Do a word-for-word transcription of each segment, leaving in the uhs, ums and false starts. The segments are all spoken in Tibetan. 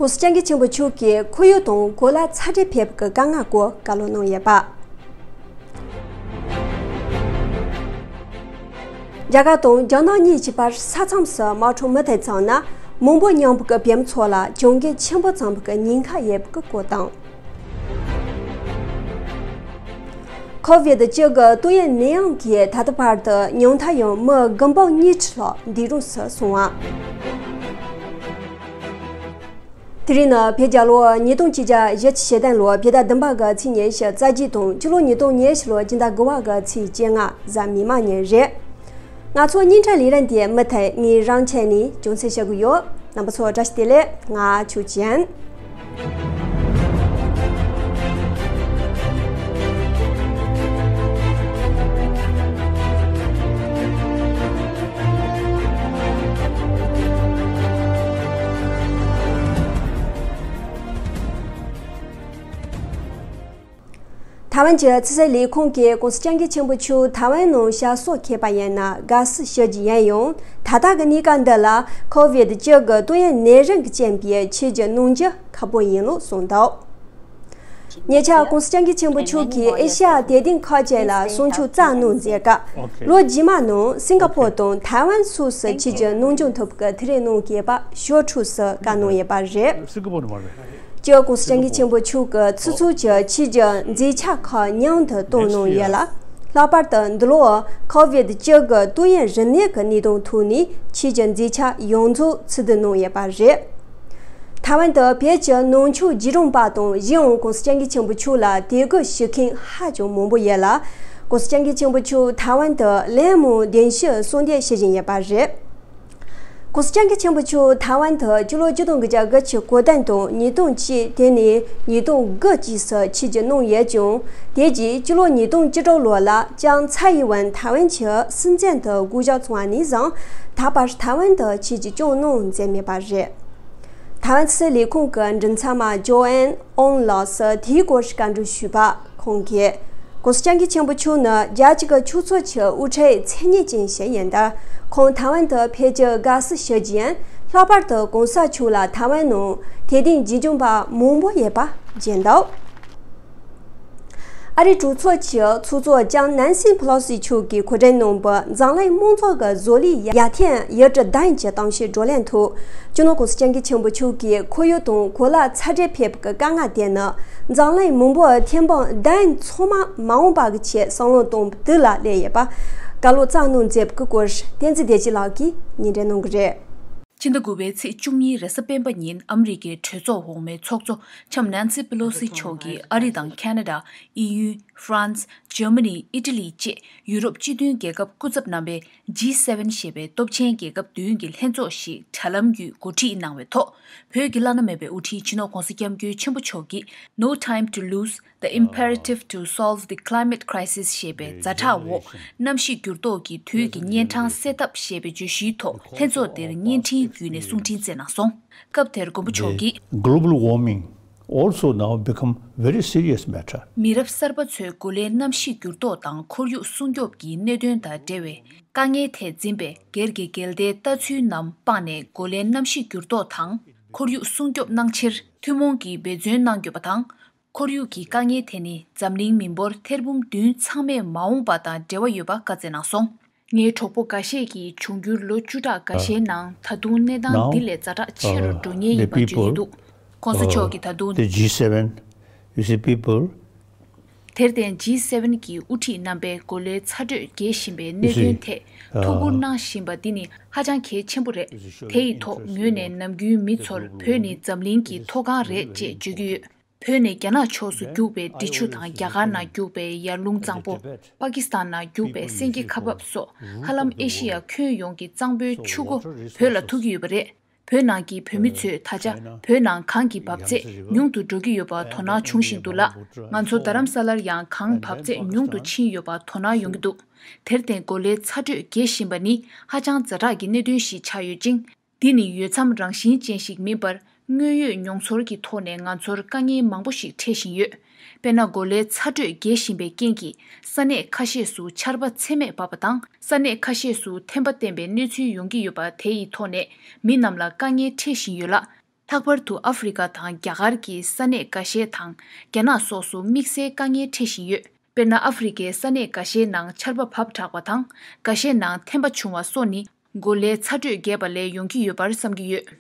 ༸གོང་ས་༸སྐྱབས་མགོན་ཆེན་པོ་མཆོག་གིས་ཁོར་ཡུག་དང་གོ་ལ་ཚ་དྲོད་འཕེལ་བའི་དཀའ་ངལ་སྐོར་བཀའ་སློབ་གནང་ཡོད་པ། རྒྱ་གར་དང་རྒྱ་ནག་གཉིས་ཀྱི་བར་ས་མཚམས་སུ་དམག་འཁྲུག་མུ་མཐུད་བྱུང་ན། མང་པོ་མཉམ་པོ་གི་བོད་མི་ཚོ་ལ་གྱོང་གུན་ཆེན་པོ་བྱུང་བའི་ཉེན་ཁ་ཡོད་པའི་སྐོར་དང་། ཁོ་ཝིད་བཅུ་དགུ་ཏོག་དབྱིབས་ནད་ཡམས་ཀྱིས་ད་ལྟ་བར་དུ་ཉུང་མཐའ་ཡང་མི་དགུ་འབུམ་ཉི་ཁྲི་ལྷག་འདས་གྲོངས་སུ་སོང་བ། དེ་རིང་ནི་བོད་རྒྱལ་ལོ་ཉིས་སྟོང་ཆིག་བརྒྱ་བཞི་བཅུ་ཞེ་བདུན་ལོའི་བོད་ཟླ་བདུན་པ་གི་ཚེས་ཉི་ཤུ་རྩ་བརྒྱད་དང་། སྤྱི་ལོ་ཉིས་སྟོང་ཉི་ཤུ་ལོའི་སྤྱི་ཟླ་དགུ་པ་གི་ཚེས་བཅོ་ལྔ་གཟའ་མིག་དམར་ཉིན་རེད། ང་ཚོ་བརྙན་འཕྲིན་ལས་རིམ་དེ་མུ་མཐུད་ངའི་རང་ཆས་ནས་རྒྱང་སྲིང་བྱེད་ཀྱི་ཡོད། རྣམ་པ་ཚོ་བཀྲ་ཤིས་བདེ་ལེགས། ང་ཆོས་ཅན། ཐའེ་ཝན་གྱི་ཕྱི་སྲིད་ལས་ཁུངས་ཀྱིས་༸གོང་ས་༸སྐྱབས་མགོན་ཆེན་པོ་མཆོག་ཐའེ་ཝན་ནང་ཞབས་སོར་འཁོད་པ་ཡིན་ན་དགའ་བསུ་ཞུ་རྒྱུ་ཡིན་ཡང་། ད་ལྟ་གི་གནས་སྐབས་འདི་ལ་ཁོ་ཝིད་བཅུ་དགུ་ཏོག་དབྱིབས་ནད་རིམས་ཀྱི་རྐྱེན་པས་ཆིབས་བསྒྱུར་གནང་རྒྱུ་ཁག་པོ་ཡིན་ལུགས་གསུངས་འདུག་ཉེ་ཆར་༸གོང་ས་༸སྐྱབས་མགོན་ཆེན་པོ་མཆོག་གིས་ཨེ་ཤ་ཡ་དད་ལྡན་ཁག་ཅིག་ལ་གསུང་ཆོས་བསྩལ་གནང་མཛད་སྐབས། ལོ་རྗེས་མ་ནང་སིང་ག་ཕོར་དང་ཐའེ་ཝན་སོགས་སུ་ཆིབས་བསྒྱུར་གནང་སྐྱོང་ཐུབ་པའི་ཐུགས་རེ་གནང་གི་ཡོད་པ་ཕྱོགས་ཕྲུག་ཚོར་བཀའ་གནང་ཡོད་པ་རེད། སྐྱབས་༸གོང་ས་༸སྐྱབས་མགོན་ཆེན་པོ་མཆོག་གིས་ཚོགས་གཙོ་གྱི་ཆིབས་བསྒྱུར་མཛད་འཆར་ཁག་མཉམ་དུ་བཏོན་གནང་ཡོད་ལ། ལྷག་པར་དུ་འདི་ལོ་ཁོ་ཝིད་བཅུ་དགུ་ཏོག་དབྱིབས་རིམས་ནད་ཀྱི་གནད་དོན་ཐོག་ནས་ཆིབས་བསྒྱུར་མཛད་འཆར་ཡོངས་རྫོགས་ཚུར་བསྡུ་གནང་ཡོད་པ་རེད། ཐའེ་ཝན་དུ་བོད་ཀྱི་ནང་ཆོས་རྗེས་འབྲང་པ་དང་གཞན་ཡང་༸གོང་ས་༸སྐྱབས་མགོན་ཆེན་པོ་མཆོག་ལ་དད་གུས་ཞུ་མཁན་ཧ་ཅང་མང་པོ་ཡོད་ལ། ༸གོང་ས་༸སྐྱབས་མགོན་ཆེན་པོ་མཆོག་ཐའེ་ཝན་དུ་ལན་མང་བདུན་ཅུ་གསོལ་འདེབས་ཞུ་བཞིན་ཡོད་པ་རེད། ༸གོང་ས་༸སྐྱབས་མགོན་ཆེན་པོ་མཆོག་ཐའེ་ཝན་དུ་སྤྱི་ལོ་ཆིག་སྟོང་དགུ་བརྒྱ་དགུ་བཅུ་གོ་བདུན་དང་ཉིས་སྟོང་གཅིག་དེ་ནས་ཉིས་སྟོང་དགུ་བཅས་སུ་ཆིབས་བསྒྱུར་གནང་ཡོད་ཀྱང་། དེ་རྗེས་སྤྱི་ལོ་ཉིས་སྟོང་བཅུ་དྲུག་ལོ་ལ་ལྕམ་ཚའེ་ཝན་ཐའེ་ཝན་གྱི་སྲིད་འཛིན་དུ་བསྐོ་གཞག་བྱུང་བ་ནས་བཟུང་ད་བར་ཐའེ་ཝན་དུ་ཆིབས་བསྒྱུར་བསྐྱངས་གནང་མཛད་མེད་པ་རེད། ཐའེ་ཝན་ཕྱི་སྲིད་ལས་ཁུངས་ཀྱི་མགྲིན་ཚབ་མ་ཇོ་ཨན་ཨོང་ལགས་སུ་དེའི་སྐོར་བཀའ་འདྲི་ཞུས་པ། ཁོང་གིས། ༸གོང་ས་༸སྐྱབས་མགོན་ཆེན་པོ་མཆོག་ནི་རྒྱལ་སྤྱི་གི་ཆོས་ཚོགས་ཀྱི་དབུ་ཁྲིད་མཚན་སྙན་ཅན་ཞིག་ཡིན་སྟབས། ཁོང་ཐའེ་ཝན་དུ་ཕེབས་རྒྱུར་དགའ་བསུ་ཞུ་རྒྱུ་ཡིན། ལྷག་པར་དུ་གོང་ས་མཆོག་ལ་ཐའེ་ཝན་ནང་དད་ལྡན་རྗེས་འཇུག་པ་མང་པོ་ཡོད་པ་བརྗོད་འདུག་ཨ་རིའི་གྲོས་ཚོགས་ཀྱི་ཚོགས་གཙོ་ལྕམ་ནན་སི་ཕེ་ལོ་སི་མཆོག་གིས་གོ་སྒྲིག་གནང་བའི་འཛམ་གླིང་དམངས་གཙོ་གི་བཟོ་ལས་ཡར་ཐོན་ཡུལ་གྲུ་བདུན་གྱི་གཏམ་བཤད་བགྲོ་གླེང་ཐོག་སྤྱི་ནོར་༸གོང་ས་༸སྐྱབས་མགོན་ཆེན་པོ་མཆོག་གིས་ཁོར་ཡུག་དང་གོ་ལ་ཚ་དྲོད་འཕེལ་བའི་དཀའ་ངལ་དེ་ནི་འཛམ་གླིང་མི་འབོར་ཐེར་འབུམ་བདུན་ཚང་མ་མ་འོངས་པ་གི་ཆེད་བསམ་བློ་གཏོང་བའི་དུས་ལ་སླེབས་ཡོད་པ་བཀའ་སློབ་སྩལ་གནང་མཛད་པའི་སྐོར་བསྟན་འཛིན་བདེ་སྐྱིད་ལགས་ཀྱིས་སྙན་སྒྲོན་གནང་གི་རེད། ཕྱི་ཟླ་དགུ་པའི་ཚེས་བཅུ་གཉིས་རེས་གཟའ་སྤེན་པ་ཉིན་ཨ་མི་རི་ཀའི་གྲོས་ཚོགས་འོག་མའི་ཚོགས་གཙོ་ལྕམ་ནན་སི་ཕེ་ལོ་སི་མཆོག་གིས་ཨ་རི་དང་ཁ་ན་ཌ། ཨི་ཡུ། ཧྥ་རན་སི། འཇར་མ་ནི། ཨི་ཊ་ལི་བཅས་ཡུ་རོབ་སྤྱི་མཐུན་རྒྱལ་ཁབ་སྐུ་ཚབ་རྣམ་པའི་ཇི་སེ་ཝེན་ཞེས་པའི་སྟོབས་ཆེན་རྒྱལ་ཁབ་བདུན་གྱི་ལྷན་ཚོགས་ཤིག་དྲ་ལམ་བརྒྱུད་གོ་སྒྲིག་གནང་བའི་ཐོག་བོད་ཀྱི་བླ་ན་མེད་པའི་དབུ་ཁྲིད་སྤྱི་ནོར་༸གོང་ས་༸སྐྱབས་མགོན་ཆེན་པོ་མཆོག་གིས། No time to lose, the imperative to solve the climate crisis ཞེས་པའི་ཛ་དྲག་འོག་གནམ་གཤིས་འགྱུར་ལྡོག་གི་དུས་ཀྱི་གཉན་འཕྲང་སེལ་ཐབས་ཞེས་པའི་བརྗོད་གཞིའི་ཐོག་ལྷན་ཚོགས་འདིར་བརྙན་འཕྲིན་བརྒྱུད་ནས་གསུང་འཕྲིན་བསྩལ་གནང་སོང་། སྐབས་དེར་མགོན་པོ་མཆོག་གིས། The global warming also now become very serious matter. མི་རབས་གསར་པ་ཚོས་གོ་ལའི་གནམ་གཤིས་འགྱུར་ལྡོག་དང་ཁོར་ཡུག་སྲུང་སྐྱོབ་ཀྱི་གནད་དོན་དང་འབྲེལ་བའི་དཀའ་ངལ་ཐད་འཛིན་པའི་སྒེར་གྱི་འགལ་ཟླའི་ལྟ་ཚུལ་རྣམས་སྤངས་ནས་གོ་ལའི་གནམ་གཤིས་འགྱུར་ལྡོག་དང་ཁོར་ཡུག་སྲུང་སྐྱོབ་གནང་ཕྱིར་ཐུན་མོང་གིས་འབད་བརྩོན་གནང་དགོས་པ་དང་། ཁོར་ཡུག་གི་དཀའ་ངལ་དེ་ནི་འཛམ་གླིང་མི་འབོར་ཐེར་འབུམ་བདུན་ཚང་མས་མ་འོངས་པ་དང་འབྲེལ་བ་ཡོད་པ་བཀའ་སྩལ་གནང་སོང་། ངའི་གྲོགས་པོ་འགའ་ཤས་ཀྱིས་འབྱུང་འགྱུར་ལོ་བཅུ་ཕྲག་འགའ་ཤས་ནང་ད་དུང་གནས་སྟངས་འདི་ལས་ཛ་དྲག་ཆེ་རུ་འགྲོ་ངེས་ཡིན་པ་བརྗོད་ཀྱི་འདུག ༸གོང་ས་མཆོག་གིས་ད་དུང་། The G seven, you see, people དེར་བརྟེན་ཇི་སེ་ཝེན་གྱི་དབུ་ཁྲིད་རྣམ་པས་གོ་ལའི་ཚ་དྲོད་རྒྱས་བཞིན་པའི་གནད་དོན་ཐད་ཐུགས་ཁུར་གནང་བཞིན་པ་འདི་ནི་ཧ་ཅང་གལ་ཆེན་པོ་རེད། དེ་ཡི་ཐོག་ངོས་ནས་ནམ་རྒྱུན་མི་ཚོར་བོད་ནི་འཛམ་གླིང་གི་མཐོ་སྒང་རེད་ཅེས་བརྗོད་ཀྱི་ཡོད། བོད་ནས་རྒྱ་ནག་ཕྱོགས་སུ་རྒྱུག་པའི་འབྲི་ཆུ་དང་རྒྱ་གར་ནང་རྒྱུག་པའི་ཡར་ཀླུང་གཙང་པོ། པ་ཀི་སི་ཐན་ནང་རྒྱུག་པའི་སེང་གེ་ཁ་འབབ་སོགས་ཧ་ལམ་ཨེ་ཤེ་ཡ་ཁྱོན་ཡོངས་ཀྱི་གཙང་པོའི་ཆུ་མགོ་བོད་ལ་ཐུག་གི་ཡོད་པ་རེད། བོད་ནང་གི་བོད་མི་ཚོས་ད་ཆ་བོད་ནང་གངས་ཀྱི་འབབ་ཚད་ཉུང་དུ་འགྲོ་གི་ཡོད་པ་དོ་སྣང་བྱུང་བཞིན་འདུག་ལ། ང་ཚོ་རྡ་རམ་ས་ལར་ཡང་གངས་འབབ་ཚད་ཉུང་དུ་ཕྱིན་ཡོད་པ་དོ་སྣང་ཡོང་གི་འདུག་དེར་བརྟེན་གོ་ལའི་ཚ་དྲོད་རྒྱས་བཞིན་པ་ནི་ཧ་ཅང་ཛ་དྲག་གི་གནད་དོན་ཞིག་ཆགས་ཡོད་ཅིང་། འདི་ནི་འོས་འཚམ་རང་བཞིན་ཅན་ཞིག་མིན་པར། དངོས་ཡོད་མྱོང་ཚོར་གྱི་ཐོག་ནས་ང་ཚོར་དཀའ་ངལ་མང་པོ་ཞིག་འཕྲད་བཞིན་ཡོད། དཔེར་ན། གོ་ལའི་ཚ་དྲོད་རྒྱས་བཞིན་པའི་རྐྱེན་གྱིས་ས་གནས་ཁ་ཤས་སུ་ཆར་པ་ཚད་མེད་འབབ་པ་དང་། ས་གནས་ཁ་ཤས་སུ་ཐན་པ་བསྟན་པའི་གནས་ཚུལ་ཡོང་གི་ཡོད་པ། དེ་ཡི་ཐོག་ནས་མི་རྣམས་ལ་དཀའ་ངལ་འཕྲད་བཞིན་ཡོད་ལ། ད་ ལྷག་པར་དུ་ཨ་ཧྥེ་རི་ཁ་དང་རྒྱ་གར་གྱི་ས་གནས་འགའ་ཤས་དང་རྒྱ་ནག་སོགས་སུ་དམིགས་བསལ་དཀའ་ངལ་འཕྲད་བཞིན་ཡོད། དཔེར་ན། ཨ་ཧྥེ་རི་ཁའི་ས་གནས་འགའ་ཤས་ནང་ཆར་པ་བབས་དྲགས་པ་དང་། འགའ་ཤས་ནང་ཐན་པ་བྱུང་བ་སོགས་ནི། གོ་ལའི་ཚ་དྲོད་རྒྱས་པ་ལས་ཡོང་གི་ཡོད་པར་བསམ་གྱི་ཡོད།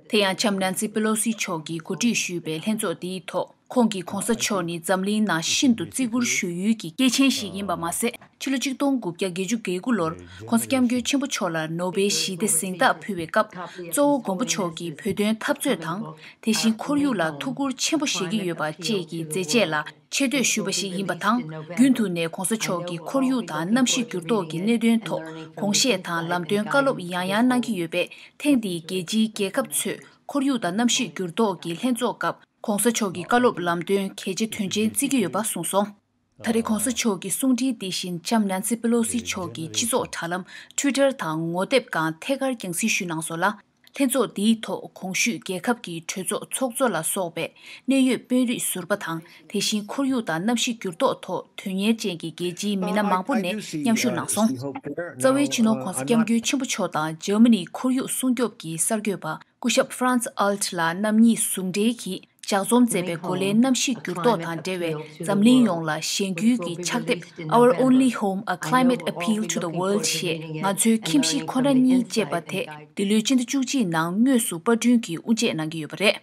དེ་ཡང་ལྕམ་ནན་སི་པེ་ལོ་སི་མཆོག་གིས་གོ་སྒྲིག་ཞུས་པའི་ལྷན་ཚོགས་འདིའི་ཐོག་ཁོང་གིས་གོང་ས་མཆོག་ནི་འཛམ་གླིང་ནང་ཤིན་ཏུ་བརྩི་བཀུར་ཞུ་ཡུལ་གྱི་སྐྱེས་ཆེན་ཞིག་ཡིན་པ་མ་ཟད། ཕྱི་ལོ་ཆིག་སྟོང་དགུ་བརྒྱ་བརྒྱད་ཅུ་གྱ་དགུ་ལོར་གོང་ས་སྐྱབས་མགོན་ཆེན་པོ་མཆོག་ལ་ནོ་བེལ་ཞི་བདེ་གཟེངས་རྟགས་ཕུལ་བའི་སྐབས། གཙོ་བོ་མགོན་པོ་མཆོག་གིས་བོད་དོན་འཐབ་རྩོད་དང་། དེ་བཞིན་ཁོར་ཡུག་ལ་ཐུགས་ཁུར་ཆེན་པོ་བཞེས་ཀྱི་ཡོད་པ་བཅས་ཀྱི་མཛད་རྗེས་ལ་ཆེ་བསྟོད་ཞུས་པ་ཞིག་ཡིན་པ་དང་། རྒྱུན་དུ་ནས་གོང་ས་མཆོག་གིས་ཁོར་ཡུག་དང་གནམ་གཤིས་འགྱུར་ལྡོག་གི་གནད་དོན་ཐོག་དགོངས་བཞེས་དང་ལམ་སྟོན་བཀའ་སློབ་ཡང་ཡང་གནང་གི་ཡོད་པས། ཐེངས་འདིའི་རྒྱལ་སྤྱིའི་རྒྱལ་ཁབ་ཚོས་ཁོར་ཡུག་དང་གནམ་གཤིས་འགྱུར་ལྡོག་གི་ལྷན་ཚོགས་སྐབས། གོང་ས་མཆོག་གི་བཀའ་སློབ་ལམ་སྟོན་གལ་ཆེ་དོན་ཆེན་བརྩི་གི་ཡོད་པ་གསུངས་སོང་། ད་རེས་གོང་ས་མཆོག་གི་གསུང་འཕྲིན་དེ་བཞིན་ལྕམ་ནན་སི་པེ་ལོ་སི་མཆོག་གིས་སྤྱི་ཚོགས་དྲ་ལམ་Twitter་དང་ངོ་དེབ་སྒང་ཐད་ཀར་རྒྱང་སྲིང་ཞུས་གནང་སོང་ལ། ལྷན་ཚོགས་འདིའི་ཐོག་གོང་ཞུས་རྒྱལ་ཁབ་ཀྱི་གྲོས་ཚོགས་ཚོགས་གཙོ་ལ་སོགས་པའི་གནད་ཡོད་དཔོན་རིགས་ཟུར་པ་དང་། དེ་བཞིན་ཁོར་ཡུག་དང་གནམ་གཤིས་འགྱུར་ལྡོག་ཐོག་དོན་གཉེར་ཅན་གྱི་རྒྱལ་སྤྱིའི་མི་སྣ་མང་པོ་ནས་མཉམ་ཞུགས་གནང་སོང་། རྩ་བའི་སྤྱི་ནོར་གོང་ས་སྐྱབས་མགོན་ཆེན་པོ་མཆོག་དང་འཇར་མ་ནིའི་ཁོར་ཡུག་སྲུང་སྐྱོབ་ཀྱི་གསར་འགོད་པ། སྐུ་ཞབས་Franz Alt ལགས་རྣམ་གཉིས་ཟུང་འབྲེལ་གྱིས་ལྗགས་རྩོམ་མཛད་པའི་གོ་ལའི་གནམ་གཤིས་འགྱུར་ལྡོག་དང་འབྲེལ་བའི་འཛམ་གླིང་ཡོངས་ལ་གཞེན་སྐུལ་གྱི་ཕྱག་དེབ་Our Only Home: A Climate Appeal to the World ཞེས་ང་ཚོའི་ཁྱིམ་གཞིས་ཁོ་ན་གཉིས་ཅེས་པ་དེ་འདི་ལོའི་སྤྱི་ཟླ་བཅུ་གཅིག་ནང་དངོས་སུ་པར་སྐྲུན་གྱིས་དབུ་འབྱེད་གནང་གི་ཡོད་པ་རེད།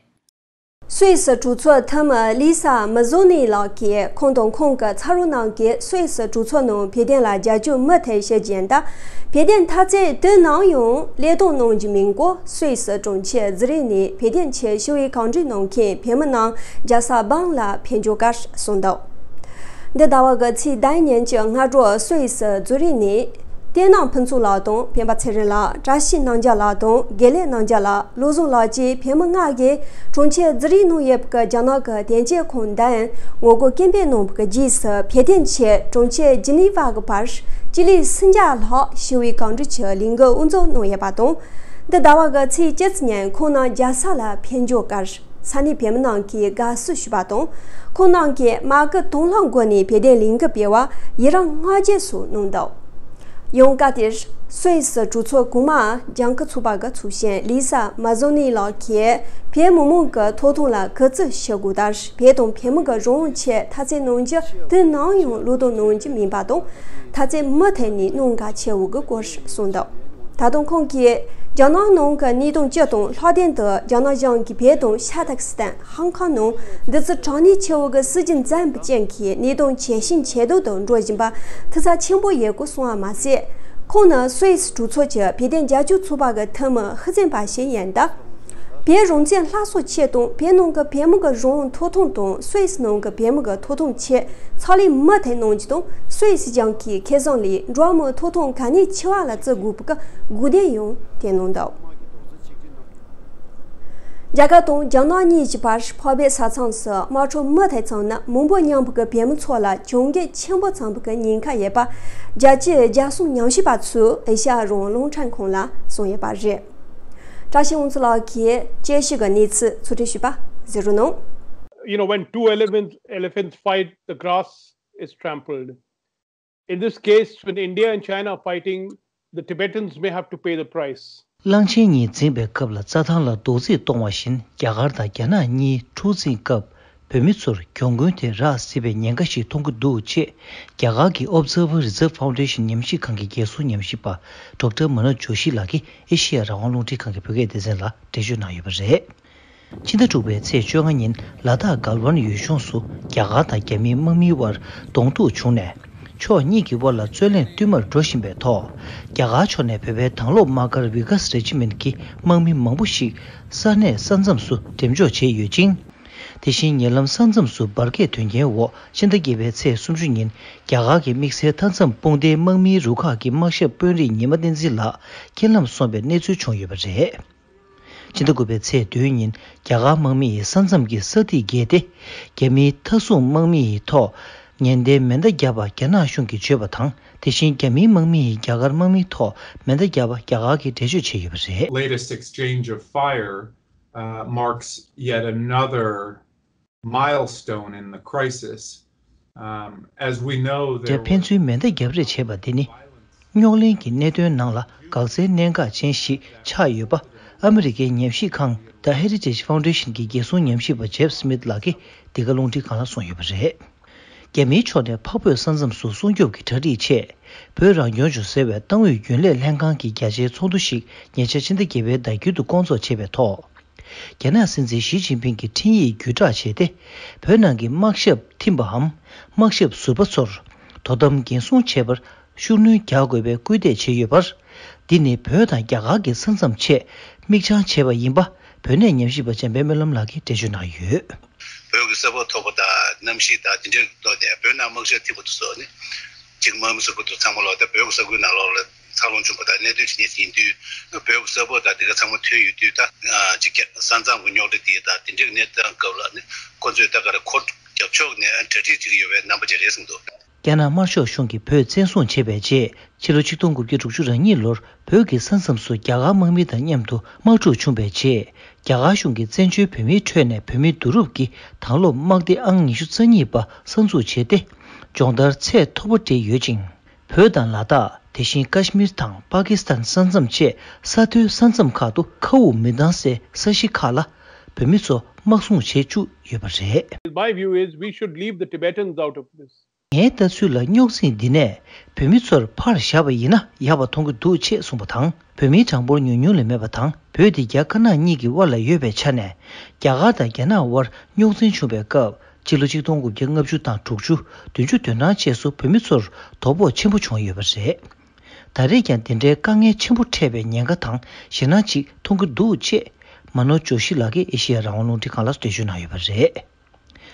སུད་སི་གྲོས་ཚོགས་འཐུས་མི་ལི་ས་མ་ཛོ་ནི་ལགས་ཀྱིས་ཁོང་དང་ཁོང་གི་ཚ་རོགས་རྣམས་ཀྱིས་སུད་སི་གྲོས་ཚོགས་ནང་བོད་དོན་ལ་རྒྱབ་སྐྱོར་མུ་མཐུད་བྱེད་རྒྱུ་ཡིན་སྟབས། བོད་དོན་འཐབ་རྩོད་དུས་ནམ་ཡང་བློས་གཏོང་གནང་རྒྱུ་མིན་སྐོར་སུད་སི་གྲོང་ཁྱེར་ཛི་རིག་ནས་བོད་དོན་ཆེད་ཞི་བའི་གང་འགྲིག་གནང་མཁན་བོད་མི་རྣམས་རྒྱལ་ས་སྦང་ལ་ཕེབས་འབྱོར་སྐབས་གསུངས་འདུག་འདི་ཟླ་བ་གི་ཚེས་དགུ་ཉིན་གྱི་སྔ་དྲོ་སུད་སི་ཛུ་རིག་ནས་བསྟན་ནག་ཕུན་ཚོགས་ལགས་དང་སྤེན་པ་ཚེ་རིང་ལགས། བཀྲ་ཤིས་རྣམ་རྒྱལ་ལགས་དང་དགེ་ལེགས་རྣམ་རྒྱལ་ལགས། བློ་བཟང་ལགས་བཅས་བོད་མི་ལྔ་གིས་གྲོང་ཁྱེར་ཛུ་རིག་ནང་ཡོད་པའི་རྒྱ་ནག་གི་དོན་གཅོད་ཁང་དང་ངོ་རྒོལ་སྐད་འབོད་གནང་བའི་རྗེས་སུ་བོད་དོན་ཆེད་གྲོང་ཁྱེར་ཇི་ནི་ཝ་གི་བར་སྤྱི་ལེ་སུམ་བརྒྱ་ལྷག་ཞི་བའི་གང་འགྲིག་གི་ལས་འགུལ་དབུ་འཛུགས་གནང་ཡོད་པ་དང་། འདི་ཟླ་བ་གི་ཚེས་བཅུ་ཉིན་ཁོང་རྣམས་རྒྱལ་ས་ལ་ཕེབས་འབྱོར་སྐབས། ས་གནས་བོད་མི་རྣམས་ཀྱིས་དགའ་བསུ་ཞུས་པ་དང་། ཁོང་རྣམས་ཀྱིས་མ་སྐུལ་དང་བླངས་སྒོ་ནས་བོད་དོན་ལས་འགུལ་སྤེལ་བར་ཡི་རངས་བསྔགས་བརྗོད་སོགས་གནང་འདུག་ཡང་སྐབས་དེར་སུད་སི་གྲོས་ཚོགས་གོང་མ་ལྗང་ཁུ་ཚོགས་པ་གི་ཚོགས་གཞོན་ལི་ས་མ་ཛོ་ནི་ལགས་ཀྱིས་བོད་མི་མང་གི་ཐོབ་ཐང་ལ་གུས་བརྩི་ཞུ་དགོས་དང་། བོད་དང་བོད་མི་གི་རང་དབང་ཆེད་འཐབ་རྩོད་གནང་རྒྱུ་དུས་ནམ་ཡང་བློས་གཏོང་གནང་རྒྱུ་མིན་པ་དང་། འཐབ་རྩོད་མུ་མཐུད་ནས་གནང་གལ་ཆེ་བོ་གི་སྐོར་གསུངས་འདུག་ད་དུང་ཁོང་གིས་རྒྱ་ནག་ནང་གི་གནད་དོན་སྤྱི་དང་ལྷག་དོན་དུ་རྒྱ་ནག་གཞུང་གིས་བོད་དང་ཤར་ཏུར་ཀི་སི་ཐན། ཧང་ཀང་ནང་འདི་ཚོ་དྲག་གནོན་ཆེ་བོ་གི་སྲིད་ཇུས་འཛིན་པའི་རྐྱེན་གྱིས་གནད་དོན་ཇེ་ཞན་ཇེ་སྡུག་ཏུ་འགྲོ་བཞིན་པ་ཐུགས་འཚབ་ཆེན་པོ་ཡོད་སྐོར་གསུངས་པ་མ་ཟད། ཁོང་ནི་སུད་སི་གྲོས་ཚོགས་ཀྱི་བོད་དོན་རྒྱབ་སྐྱོར་ཚོགས་པ་གི་འཐུས་མི་ཤུགས་ཆེན་པ་ཞིག་ཡིན་སྟབས། བོད་རང་བཙན་སླར་གསོ་ཆེད་དང་བོད་ནང་གི་བོད་མི་གི་རང་དབང་ཐོབ་ཐང་དང་སུད་སི་ནང་གི་བོད་མི་གི་ཐོབ་ཐང་ཆེད་ཕྱག་ལས་མུ་མཐུད་གནང་རྒྱུ་དང་། སུད་སི་གཞུང་གིས་ཁེ་བཟང་ལས་འགྲོ་བ་མིའི་ཐོབ་ཐང་ག་ནས་ཆེ་བ་ལ་བརྩི་དགོས་པའི་དགོས་འདུན་ཡང་བསྟན་གནང་འདུག་རྒྱ་གར་དང་རྒྱ་ནག་གཉིས་ཀྱི་བར་འཕགས་པའི་ས་མཚམས་སུ་དམག་འཁྲུག་མུ་མཐུད་བྱུང་ན་མི་འབོར་མཉམ་པོ་གི་བོད་མི་ཚོ་ལ་གྱོང་གུད་ཆེན་པོ་འཚམ་པའི་ཉེན་ཁ་ཡོད་པ་རྒྱལ་སྤྱིའི་རྒྱལ་སྲུང་ཉམས་ཞིབ་པ་ཚོས་ཨེ་ཤ་ཡ་རང་དབང་རླུང་འཕྲིན་ཁང་ལ་གསུངས་ཡོད་པ་རེད། བཀྲ་ཤིས་དབང་ཕྱུག་ལགས་ཀྱིས་དཔྱད་ཞིབ་ཀྱི་གནས་ཚུལ་ཚོགས་སྒྲིག་ཞུས་པ་གཟིགས་རོགས་གནང་། You know, when two elephants, elephants fight, the grass is trampled. In this case, when India and China are fighting, the Tibetans may have to pay the price. གླང་ཆེན་གཉིས་འཛིངས་པའི་སྐབས་ལ་རྩྭ་ཐང་ལ་རྡོག་རྫིས་གཏོང་བ་བཞིན། རྒྱ་གར་དང་རྒྱ་ནག་གཉིས་འཁྲུག་འཛིང་སྐབས་བོད་མི་ཚོར་གྱོང་གུན་དེ་རག་སྲིད་པའི་ཉེན་ཁ་ཞིག་མཐོང་གི་འདུག་ཅེས་རྒྱ་གར་གྱི་Observer Reserve Foundation ཉམས་ཞིབ་ཁང་གི་རྒྱལ་སྲུང་ཉམས་ཞིབ་པ་ཌོག་ཊར་མ་ནོ་ཇོ་ཤི་ལགས་ཀྱིས་ཨེ་ཤེ་ཡ་རང་དབང་རླུང་འཕྲིན་ཁང་གི་བོད་སྐད་སྡེ་ཚན་ལ་འགྲེལ་བརྗོད་གནང་ཡོད་པ་རེད། ཕྱི་ཟླ་དྲུག་པའི་ཚེས་བཅོ་ལྔ་ཉིན་ལ་དྭགས་གལ་ཝན་ཡུལ་ལྗོངས་སུ་རྒྱ་གར་དང་རྒྱ་མིའི་དམག་མིའི་དབར་གདོང་ཐུག་བྱུང་ནས། ཕྱོགས་གཉིས་ཀྱི་དབར་ལ་རྩོད་གླེང་བསྟུད་མར་འགྲོ་བཞིན་པའི་ཐོག་རྒྱ་གར་ཕྱོགས་ནས་བོད་པའི་དྭང་སློབ་དམག་སྒར་Vikas Regiment གྱི་དམག་མི་མང་པོ་ཞིག་ས་གནས་ས་མཚམས་སུ་འགྲེམས་འཇོག་བྱས་ཡོད་ཅིང་། དེ་བཞིན་ཉེ་ལམ་ས་མཚམས་སུ་འབར་གས་ཐོན་རྐྱེན་འོག་ཕྱི་ཟླ་བརྒྱད་པའི་ཚེས་སུམ་ཅུ་ཉིན་རྒྱ་གར་གྱི་དམིགས་བསལ་མཐའ་མཚམས་དཔུང་སྡེའི་དམག་མིའི་རུ་ཁག་གི་དམག་ཞབས་དཔོན་རིགས་ཉི་མ་བསྟན་འཛིན་ལགས་རྐྱེན་ལམ་སོང་བའི་གནས་ཚུལ་བྱུང་ཡོད་པ་རེད། ཕྱི་ཟླ་དགུ་པའི་ཚེས་བདུན་ཉིན་རྒྱ་གར་དམག་མི་ཡིས་ས་མཚམས་ཀྱི་ས་ཐིག་བརྒལ་ཏེ། རྒྱ་མིའི་མཐའ་སྲུང་དམག་མི་ཡི་ཐོག་ངན་བསྟན་མེ་མདའ་བརྒྱབ་པ་རྒྱ་ནག་གཞུང་གིས་བརྗོད་པ་དང་། དེ་བཞིན་རྒྱ་མིའི་དམག་མི་ཡིས་རྒྱ་གར་དམག་མིའི་ཐོག་མེ་མདའ་བརྒྱབ་པ་རྒྱ་གར་གྱིས་འགྲེལ་བརྗོད་བྱས་ཡོད་པ་རེད། Latest exchange of fire, uh, marks yet another milestone in the crisis. Um, as we know, there རྒྱ་ཕན་ཚུན་མེ་མདའ་བརྒྱབ་རེས་བྱས་པ་འདི་ནི། རྙོག་གླེང་གི་གནད་དོན་ནང་ལ་འགག་རྩའི་གནད་འགག་ཅན་ཞིག་ཆགས་ཡོད་པ། ཨ་མི་རི་ཀའི་ཉམས་ཞིབ་ཁང་The Heritage Foundation གྱི་རྒྱལ་སྲུང་ཉམས་ཞིབ་པ་ཇེབ་སི་མིད་ལགས་ཀྱིས་འདི་ག་རླུང་འཕྲིན་ཁང་ལ་གསུངས་ཡོད་པ་རེད། རྒྱ་མིའི་ཕྱོགས་ནས་འཕགས་བོད་ས་མཚམས་སུ་སྲུང་སྐྱོབ་ཀྱི་གྲ་སྒྲིག་ཆེད། བོད་རང་སྐྱོང་ལྗོངས་ཟེར་བའི་ཏང་ཨུད་རྒྱུན་ལས་ལྷན་ཁང་གི་རྒྱ་ཆེའི་ཚོགས་འདུ་ཞིག་ཉེ་ཆར་ཕྱི་ཟླ་བརྒྱད་པའི་ཟླ་མཇུག་ཏུ་བསྐོང་ཚོགས་བྱས་པའི་ཐོག་རྒྱ་ནག་སྲིད་འཛིན་ཞི་ཅིན་ཕིང་གི་འཕྲིན་ཡིག་བརྒྱུད་བསྒྲགས་བྱས་ཏེ། བོད་ནང་གི་དམག་ཞབས་འཐིམ་པའམ། དམག་ཞབས་ཟུར་པ་ཚོར་དོ་དམ་འགན་སྲུང་བྱེད་པར་ཤུགས་སྣོན་རྒྱག་དགོས་པའི་སྐུལ་འདེད་བྱས་ཡོད་པར། འདི་ནི་བོད་དང་རྒྱ་གར་གྱི་ས་མཚམས་ཆེད་མིག་བྱང་བྱས་པ་ཡིན་པ། བོད་གནས་ཉམས་ཞིབ་པ་འཇམ་དཔལ་སྨོན་ལམ་ལགས་ཀྱིས་འགྲེལ་བརྗོད་གནང་ཡོད། བོད་ཀྱི་ས་ཕག་མཐོ་པོ་དང་གནམ་གཤིས་དང་དེ་འདྲའི་ཐོག་ནས་བོད་ནང་དམག་ཞབས་འཐིམ་པ་དེ་ཚོ་ནི། གཅིག་དམག་མི་ཟུར་པ་དེ་ཚང་མ་ལོག་ད་བོད་ཀྱི་ས་ཁུལ་ནང་ལོགས་ལ་འཚར་ལོངས་བྱུང་པ་དང་གནས་སྡོད་བྱེད་མཁན་ཞིག་ཡིན་དུས། བོད་ཀྱི་ས་ཕག་དང་དེ་ག་ཚང་མ་ཐོན་ཡོད་དུས་ད། གཅིག་ཀྱང་ས་མཚམས་ཀྱི་རྙོག་དྲ་དེ་དང་དེ་འདྲའི་གནས་སྟངས་སྐབས་ལ་ནི་ཁོ་ཚོས་ད་ག་རེ་ཁོ་རྒྱབ་ཕྱོགས་ནས་གྲ་སྒྲིག་བྱེད་ཀྱི་ཡོད་པའི་རྣམ་པ་ཅིག་རེད་གསུངས་འདུག། རྒྱ་ནག་དམར་ཤོག་གཞུང་གིས་བོད་བཙན་བཟུང་བྱས་པའི་རྗེས། ཕྱི་ལོ་ཆིག་སྟོང་དགུ་བརྒྱ་དྲུག་ཅུ་རེ་གཉིས་ལོར་བོད་ཀྱི་ས་མཚམས་སུ་རྒྱ་གར་དམག་མི་དང་མཉམ་དུ་དམག་འཁྲུག་བྱུང་བའི་རྗེས། རྒྱ་གར་གཞུང་གིས་བཙན་བྱོལ་བོད་མིའི་ཁྲོད་ནས་བོད་མི་བསྡུ་རུབ་ཀྱིས་དྭང་སློབ་དམག་སྡེ་ཨང་ཉི་ཤུ་རྩ་གཉིས་པ་གསར་འཛུགས་བྱས་ཏེ། སྦྱོང་བརྡར་ཚད་མཐོ་པོ་སྤྲད་ཡོད་ཅིང་། བོད་དང་ལ་དྭགས། དེ་བཞིན་ཀ་ཤི་མིར་དང་པ་ཀི་སི་ཐན་ས་མཚམས་བཅས་ས་མཐོའི་ས་མཚམས་ཁག་ཏུ་མཁའ་དབུགས་མི་འདང་སའི་ས་གཞི་ཁག་ལ་བོད་མི་ཚོ་དམག་བཟུང་བྱེད་བཅུག་ཡོད་པ་རེད། My view is we should leave the Tibetans out of this. ངའི་ལྟ་ཚུལ་ལ་རྙོག་འཛིང་འདི་ནས་བོད་མི་ཚོར་ཕར་བཞག་པ་ཡིན་ན་ཡག་པ་མཐོང་གི་འདུག་ཅེས་གསུངས་པ་དང་། བོད་མིའི་གྲངས་འབོར་ཉུང་ཉུང་ལས་མེད་པ་དང་། བོད་དེ་རྒྱ་དཀར་ནག་གཉིས་ཀྱི་དབར་ལ་ཡོད་པའི་ཆ་ནས། རྒྱ་གར་དང་རྒྱ་ནག་དབར་རྙོག་འཛིང་བྱུང་བའི་སྐབས། སྤྱི་ལོ་ཆིག་སྟོང་དགུ་བརྒྱ་ལྔ་བཅུ་དང་དྲུག་ཅུ། བདུན་ཅུ་དོན་གྲངས་བཅས་སུ་བོད་མི་ཚོར་དོ་ཕོག་ཆེན་པོ་བྱུང་ཡོད་པ་རེད། ད་རེས་ཀྱང་འདི་འདྲའི་དཀའ་ངལ་ཆེན་པོ་འཕྲད་པའི་ཉེན་ཁ་དང་ཞེད་སྣང་ཅིག་མཐོང་གི་འདུག་ཅེས་མ་ནོ་ཇོ་ཤི་ལགས་ཀྱིས་ཨེ་ཤེ་ཡ་རང་དབང་རླུང་འཕྲིན་ཁང་ལ་འགྲེལ་བརྗོད་གནང་ཡོད་པ་རེད།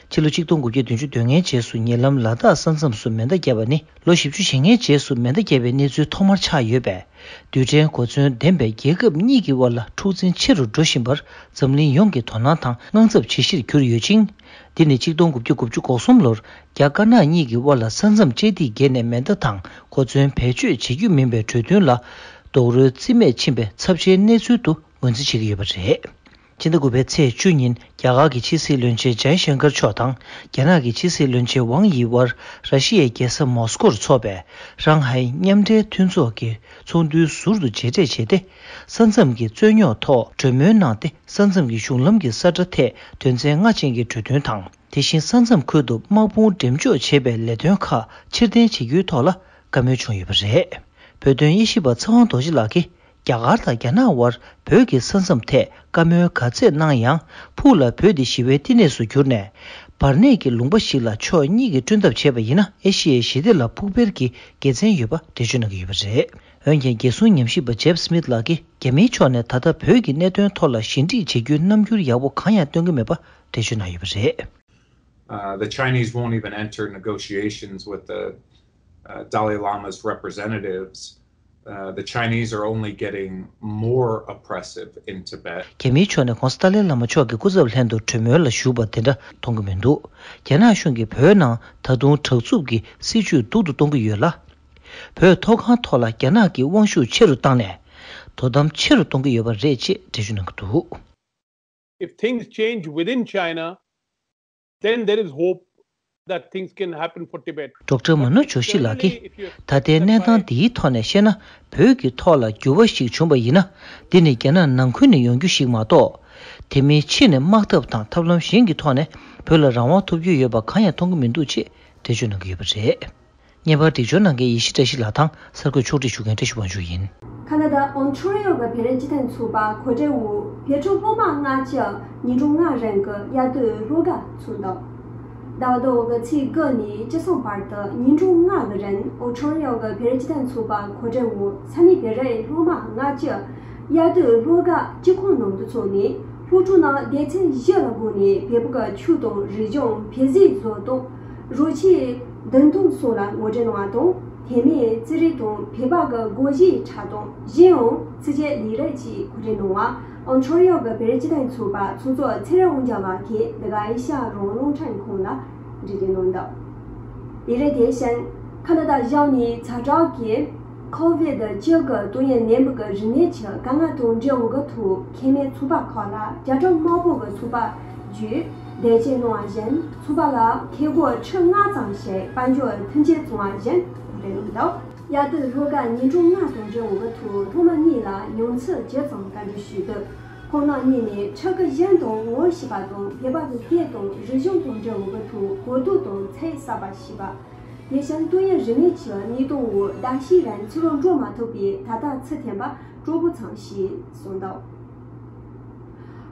ཕྱི་ལོ་ཆིག་སྟོང་དགུ་བརྒྱ་བདུན་ཅུ་དོན་ལྔའི་རྗེས་སུ་ཉེ་ལམ་ལ་དྭགས་ས་མཚམས་སུ་མེ་མདའ་བརྒྱབ་པ་ནི་ལོ་བཞི་བཅུ་ཞེ་ལྔའི་རྗེས་སུ་མེ་མདའ་བརྒྱབ་པའི་གནས་ཚུལ་ཐོག་མར་ཆགས་ཡོད་པས། རྡུལ་ཕྲན་གོ་མཚོན་ལྡན་པའི་རྒྱལ་ཁབ་གཉིས་ཀྱི་དབར་ལ་འཁྲུག་འཛིང་ཆེ་རུ་འགྲོ་བཞིན་པར་འཛམ་གླིང་ཡོངས་ཀྱི་དོ་སྣང་དང་དངངས་འཚབ་ཇེ་ཆེར་གྱུར་ཡོད་ཅིང་། འདི་ནི་ཆིག་སྟོང་དགུ་བརྒྱ་དགུ་བཅུ་གོ་གསུམ་ལོར་རྒྱ་དཀར་ནག་གཉིས་ཀྱི་དབར་ལ་ས་མཚམས་བཅད་ཐིག་བརྒལ་ནས་མེ་མདའ་དང་གོ་མཚོན་བེད་སྤྱོད་བྱེད་རྒྱུ་མིན་པའི་གྲོས་མཐུན་ལ་རྡོག་རོལ་རྩིས་མེད་ཕྱིན་པའི་ཚབས་ཆེའི་གནས་ཚུལ་དུ་ངོས་འཛིན་བྱེད་ཀྱི་ཡོད་པ་རེད། ཕྱི་ཟླ་དགུ་པའི་ཚེས་བཅུ་ཉིན་རྒྱ་གར་གྱི་ཕྱི་སྲིད་བློན་ཆེན་ཇའི་ཤང་ཀར་མཆོག་དང་རྒྱ་ནག་གི་ཕྱི་སྲིད་བློན་ཆེན་ཝང་དབྱི་དབར་ར་ཤི་ཡའི་རྒྱལ་ས་མོ་སི་ཀོར་འཚོགས་པའི་ཧྲང་ཧའེ་མཉམ་འབྲེལ་མཐུན་ཚོགས་ཀྱི་ཚོགས་འདུའི་ཟུར་དུ་མཇལ་འཕྲད་བྱས་ཏེ། ས་མཚམས་ཀྱི་རྩོད་རྙོག་ཐོག་གྲོས་མོལ་གནང་སྟེ། ས་མཚམས་ཀྱི་གཞུང་ལམ་གྱི་ས་ཁྲ་ཐད་དོན་ཚན་ལྔ་ཅན་གྱི་གྲོས་མཐུན་དང་། དེ་བཞིན་ས་མཚམས་ཁུལ་དུ་དམག་དཔུང་འགྲེམས་འཇོག་བྱེད་པའི་ལས་དོན་ཁག་ཕྱིར་འཐེན་བྱེད་རྒྱུའི་ཐོག་ལ་བཀའ་མོལ་བྱུང་ཡོད་པ་རེད། བོད་དོན་དབྱེ་ཞིབ་པ་ཚེ་དབང་རྡོ་རྗེ་ལགས་ཀྱིས། རྒྱ་གར་དང་རྒྱ་ནག་དབར་བོད་ཀྱི་ས་མཚམས་ཐད་བཀའ་མོལ་ག་ཚད་གནང་ཡང་། ཕུགས་ལ་བོད་འདི་ཞི་བའི་བསྟི་གནས་སུ་གྱུར་ནས། བར་གནས་ཀྱི་ལུང་པ་ཞིག་ལ་ཕྱོགས་གཉིས་ཀྱིས་བསྐྲུན་ཐབས་བྱས་པ་ཡིན་ན། ཨེ་ཤི་ཡའི་ཞི་བདེ་ལ་ཕུགས་འཕེར་གྱི་དགེ་མཚན་ཡོད་པ་འགྲེལ་བརྗོད་གནང་གི་ཡོད་པ་རེད། འོན་ཀྱང་། རྒྱལ་སྲུང་ཉམས་ཞིབ་པ་ཇེབ་སི་མིད་ལགས་ཀྱིས། རྒྱ་མིའི་ཕྱོགས་ནས་ད་ལྟ་བོད་ཀྱི་གནད་དོན་ཐོག་ལ་ཞི་འགྲིག་བྱེད་རྒྱུའི་རྣམ་འགྱུར་ཡག་པོ་གང་ཡང་སྟོན་གྱི་མེད་པ་འགྲེལ་བརྗོད་གནང་ཡོད་པ་རེད། Uh, the Chinese won't even enter negotiations with the uh, Dalai Lama's representatives. Uh, the Chinese are only getting more oppressive in Tibet. རྒྱ་མིའི་ཕྱོགས་ནས་༧གོང་ས་ཏཱ་ལའི་བླ་མ་མཆོག་གི་སྐུ་ཚབ་ལྷན་དུ་གྲོས་མོལ་ལ་ཞུགས་པ་དེ་འདྲ་མཐོང་གི་མི་འདུག། རྒྱ་ནག་གཞུང་གིས་བོད་ནང་ད་དུང་དྲག་རྩུབ་ཀྱི་སྲིད་བྱུས་སྡུག་ཏུ་གཏོང་གི་ཡོད་ལ། བོད་མཐོ་སྒང་ཐོག་ལ་རྒྱ་ནག་གི་དབང་ཤུགས་ཆེ་རུ་བཏང་ནས། དོ་དམ་ཆེ་རུ་གཏོང་གི་ཡོད་པ་རེད་ཅེས་འགྲེལ་བརྗོད་གནང་གི་འདུག། If things change within China, then there is hope that things can happen for Tibet. ཌོག་ཊར་མ་ནོ་ཇོ་ཤི་ལགས་ཀྱིས། ད་ལྟའི་གནས་སྟངས་འདིའི་ཐོག་ནས་བཤད་ན། བོད་ཀྱི་ཐོག་ལ་འགྱུར་བ་ཞིག་བྱུང་བ་ཡིན་ན། འདི་ནི་རྒྱ་ནག་ནང་ཁུལ་ནས་ཡོང་རྒྱུ་ཞིག་མ་གཏོགས། དེ་མིན་ཕྱི་ནས་དམག་འཐབ་དང་ཐབས་ལམ་གཞན་གྱི་ཐོག་ནས་བོད་ལ་རང་དབང་ཐོབ་རྒྱུ་ཡོད་པ་གང་ཡང་མཐོང་གི་མི་འདུག་ཅེས་འགྲེལ་བརྗོད་གནང་གི་ཡོད་པ་རེད། བརྙན་པར་སྒྲིག་སྦྱོར་གནང་མཁན་ཡེ་ཤེས་བཀྲ་ཤིས་ལགས་དང་གསར་འགོད་ཕྱོགས་སྒྲིག་ཞུ་མཁན་བཀྲ་ཤིས་དབང་ཕྱུག་ཡིན། ཁ་ན་ཌ་ཨོན་ཊ་རི་ཡོ་གི་བོད་རིགས་སྤྱི་མཐུན་ཚོགས་པ་གོ་སྒྲིག་འོག་བོད་ཕྲུག་སློབ་མ་ལྔ་བཅུ་ཉིན་གྲངས་ལྔ་རིང་གི་དབྱར་དུས་སློབ་གར་ཚུགས་འདུག། ཟླ་བ་དང་གི་ཚེས་དགུ་ནས་བཅུ་གསུམ་བར་དུ་ཉིན་གྲངས་ལྔ་གི་རིང་ཨོན་ཊ་རི་ཡོ་གི་བོད་རིགས་སྤྱི་མཐུན་ཚོགས་པ་གོ་སྒྲིག་འོག་ས་གནས་བོད་རིགས་སློབ་མ་ལྔ་བཅུ་དབྱར་དུས་སློབ་གར་སྤྱི་ཁོག་ནང་དུ་ཚུགས་ནས་སློབ་ཕྲུག་རྣམས་སྡེ་ཚན་བཞི་ལ་བགོས་ནས་བོད་པ་གི་ཆོས་དང་རིག་གཞུང་། བོད་ཟས་བཟོ་སྟངས། རོལ་ཆས་འདོན་སྟངས་སོགས་ལ་ངོ་སྤྲོད་གནང་བ་དང་། དེ་མིན་རྩིས་རིག་དང་བོད་པ་གི་སྒོར་གཞས་འཁྲབ་སྟངས། གཞན་ཡང་ཚིགས་བཅད་ལས་རིགས་བཅས་གོ་སྒྲིག་གནང་བ། ཨོན་ཊ་རི་ཡོ་གི་བོད་རིགས་སྤྱི་མཐུན་ཚོགས་པ་ཚོགས་གཙོ་ཚེ་རིང་དབང་རྒྱལ་ལགས་ཀྱིས་འདི་ག་ཨེ་ཤ་ཡ་རང་དབང་རླུང་འཕྲིན་ཁང་ལ་འགྲེལ་བརྗོད་གནང་འདུག། ལས་རིགས་དེ་བཞིན་ཁ་ན་ཌ་གཞུང་ནས་ཛ་དྲག་གི་ཁོ་ཝིད་བཅུ་དགུ་ཏོག་དབྱིབས་ནད་འབུ་གི་རིམས་ནད་ཀྱི་དཀའ་ངལ་དང་འབྲེལ་བའི་ཐོག་ཁེ་མེད་ཚོགས་པ་ཁག་ལ་རྒྱ་གྲམ་དམར་པོ་གི་ཚོགས་པ་བརྒྱུད་འདེད་སྐྱེལ་གནང་བ་བཞིན། ཚོགས་པ་ལ་ཁེ་སྒོར་ཁྲི་ལྔ་ཙམ་ཞིག་དཔལ་འབྱོར་མཐུན་རྐྱེན་བྱུང་བ་བཞིན་གོ་སྒྲིག་གནང་འདུག། དབྱར་དུས་ལྷོ་ཁ་ཉིན་གྲངས་ལྔ་དང་འབྲེལ་བའི་ཐོག་སློབ་མ་གཉིས་ལ་མྱོང་ཚོར་ཇི་ཙམ་ག་འདྲ་ཞུས་འདུག་ཁོང་རྣམ་གཉིས་ནས་ཕྲུ་གུ་གཞན་དང་ངོ་ཤེས་པ་དང་སྡེ་བ་གི་སྐད་དང་རིག་གཞུང་དང་འབྲེལ་བའི་ཐོག་གོ་བསྡུར་དང་ཚིག་གསར་པ་ཞུས་པ། དེ་བཞིན་ཏུའུ་ཡན་རིག་གནས་ཀྱི་གནས་སྟངས་འོག་ཟླ་ཤས་རིང་ཚུར་ལོག་འགྲོ་མ་ཐུབ་པས་ད་ལྟ་ཚུར་ཐོན་པ་སྤྲོ་པོ་ཚང་ཞེས་གསུངས་འདུག་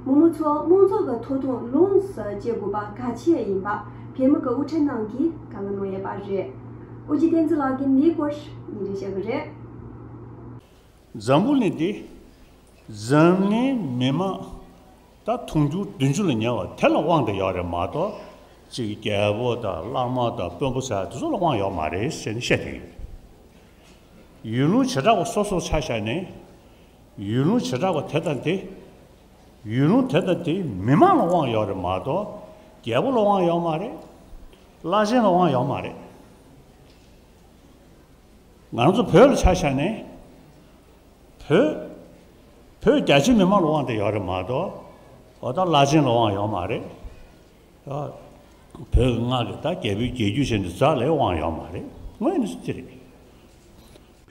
མི་མང་ཚོ་མང་ཚོགས་ཀྱི་ཐོབ་ཐང་ལོངས་སུ་སྤྱོད་དགོས་པ་གལ་ཆེ་ཡིན་པ་བོད་མི་གི་དབུ་ཁྲིད་རྣམས་ཀྱིས་བཀའ་མོལ་གནང་ཡོད་པ་རེད། ཨོ་རྒྱན་བསྟན་འཛིན་ལགས་ཀྱིས་འདིའི་སྐོར་སྙན་སྒྲོན་བྱེད་ཀྱི་རེད། འཛམ་བུ་གླིང་འདི་འཛམ་གླིང་མི་མང་ད་དུང་ཕྱུར་བདུན་ཅུ་ལ་ཉེ་བ་དེ་ལ་དབང་དུ་ཡོད་རེད་མ་གཏོགས། གཅིག་རྒྱལ་པོ་དང་བླ་མ་དང་དཔོན་པོ་ཟེར་དེ་ཚོ་ལ་དབང་ཡོད་མ་རེད་ཟེར་ནས་བཤད་བསྡད་ཡོད། ཡུལ་ལུང་བྱེ་བྲག་པ་སོ་སོ་ཆ་བཞག་ནས། ཡུལ་ལུང་བྱེ་བྲག་པ་དེ་དང་དེ། ཡུལ་ལུང་དེ་དང་དེའི་མི་མང་ལ་དབང་ཡོད་རེད་མ་གཏོགས། རྒྱལ་པོ་ལ་དབང་ཡོད་མ་རེད། བླ་ཆེན་ལ་དབང་ཡོད་མ་རེད། ང་རང་ཚོ་བོད་ལ་ཆ་བཞག་ནས། བོད། བོད་རྒྱ་ཆེ་མི་མང་ལ་དབང་དེ་ཡོད་རེད་མ་གཏོགས། འོ་ད་བླ་ཆེན་ལ་དབང་ཡོད་མ་རེད། ཨ། བོད་ཀྱི་མངའ་གི་ད་རྒྱལ་པོའི་རྒྱལ་རྒྱུད་བྱས་ནས་རྩ་ལས་དབང་ཡོད་མ་རེད། དངོས་ནས་དེ་རེད།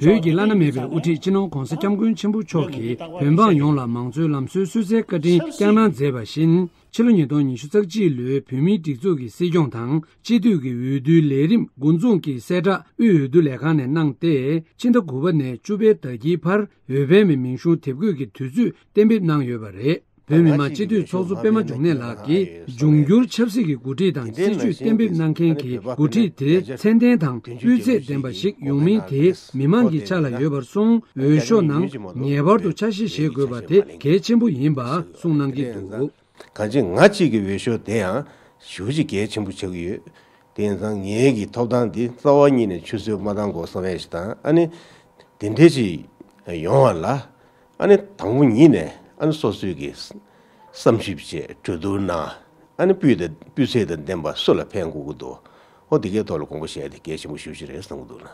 བོད་ཀྱི་བླ་ན་མེད་པའི་དབུ་ཁྲིད་སྤྱི་ནོར་༧གོང་ས་༧སྐྱབས་མགོན་ཆེན་པོ་མཆོག་གིས་བོད་འབངས་ཡོངས་ལ་མང་གཙོའི་ལམ་སྲོལ་སྲོལ་རྩའི་བཀའ་དྲིན་བསྐྱངས་གནང་མཛད་པ་བཞིན། ཕྱི་ལོ་ཉིས་སྟོང་ཉི་ཤུ་རྩ་གཅིག་ལོའི་བོད་མིའི་སྒྲིག་འཛུགས་ཀྱི་སྲིད་སྐྱོང་དང་སྤྱི་འཐུས་ཀྱི་འོས་བསྡུའི་ལས་རིམ་འགོ་འཛུགས་ཀྱི་གསལ་བསྒྲགས་དབུས་འོས་བསྡུ་ལས་ཁང་ནས་གནང་སྟེ། ཕྱི་ཟླ་དགུ་པ་ནས་བཅུ་པའི་ཟླ་དཀྱིལ་བར་འོས་འཕེན་པའི་མིང་གཞུང་དེབ་འགོད་ཀྱི་དུས་ཚོད་གཏན་འབེབས་གནང་ཡོད་པ་རེད། བོད་མི་མང་སྤྱི་འཐུས་ཚོགས་གཙོ་པད་མ་འབྱུང་གནས་ལགས་ཀྱིས་འབྱུང་འགྱུར་ཆབ་སྲིད་ཀྱི་འགོ་ཁྲིད་དང་སྲིད་ཇུས་གཏན་འབེབས་གནང་མཁན་གྱི་འགོ་ཁྲིད་དེ་ཚད་ལྡན་དང་སྤུས་ཚད་ལྡན་པ་ཞིག་ཡོང་མིན་དེ་མི་མང་གི་ཆ་ལ་ཡོད་པར་སོང་། འོས་ཤོག་ནང་ངེས་པར་དུ་ཆ་ཤས་བཞེས་དགོས་པ་དེ་གལ་ཆེན་པོ་ཡིན་པ་གསུངས་གནང་གི་འདུག་གང་ཅི་ང་གཅིག་གི་འོས་ཤོག་དེ་ཡང་ཞེ་པོ་ཅིག་གལ་ཆེན་པོ་ཆགས་ཀྱི་ཡོད། དེ་ཡིན་ཙང་ངེད་ཀྱི་ཐོབ་ཐང་འདི་རྩ་བ་ཉིད་ནས་ཆུད་ཟོས་མ་བཏང་དགོས་བསམ་ཡས་ཤིག་དང་། ཨ་ནི་དེ་འདྲས་ཅིག་ཡོང་བ་ལ། ཨ་ནི་དང་པོ་ཉིད་ནས་ཨ་ནི་སོ་སོའི་གི་བསམ་ཞིབ་བྱས་གྲོས་བསྡུར་གནང་། ཨ་ནི་སྤུས་དང་སྤུས་ཚད་དང་ལྡན་པ་སུ་ལ་ཕན་དགོས་ཀྱི་འདུག་འོ་དེ་གའི་ཐོག་ལ་དགོངས་པ་བཞེས་དེ་གལ་ཆེན་པོ་ཞེ་པོ་ཅིག་རེད་བསམ་གྱི་འདུག་ལ།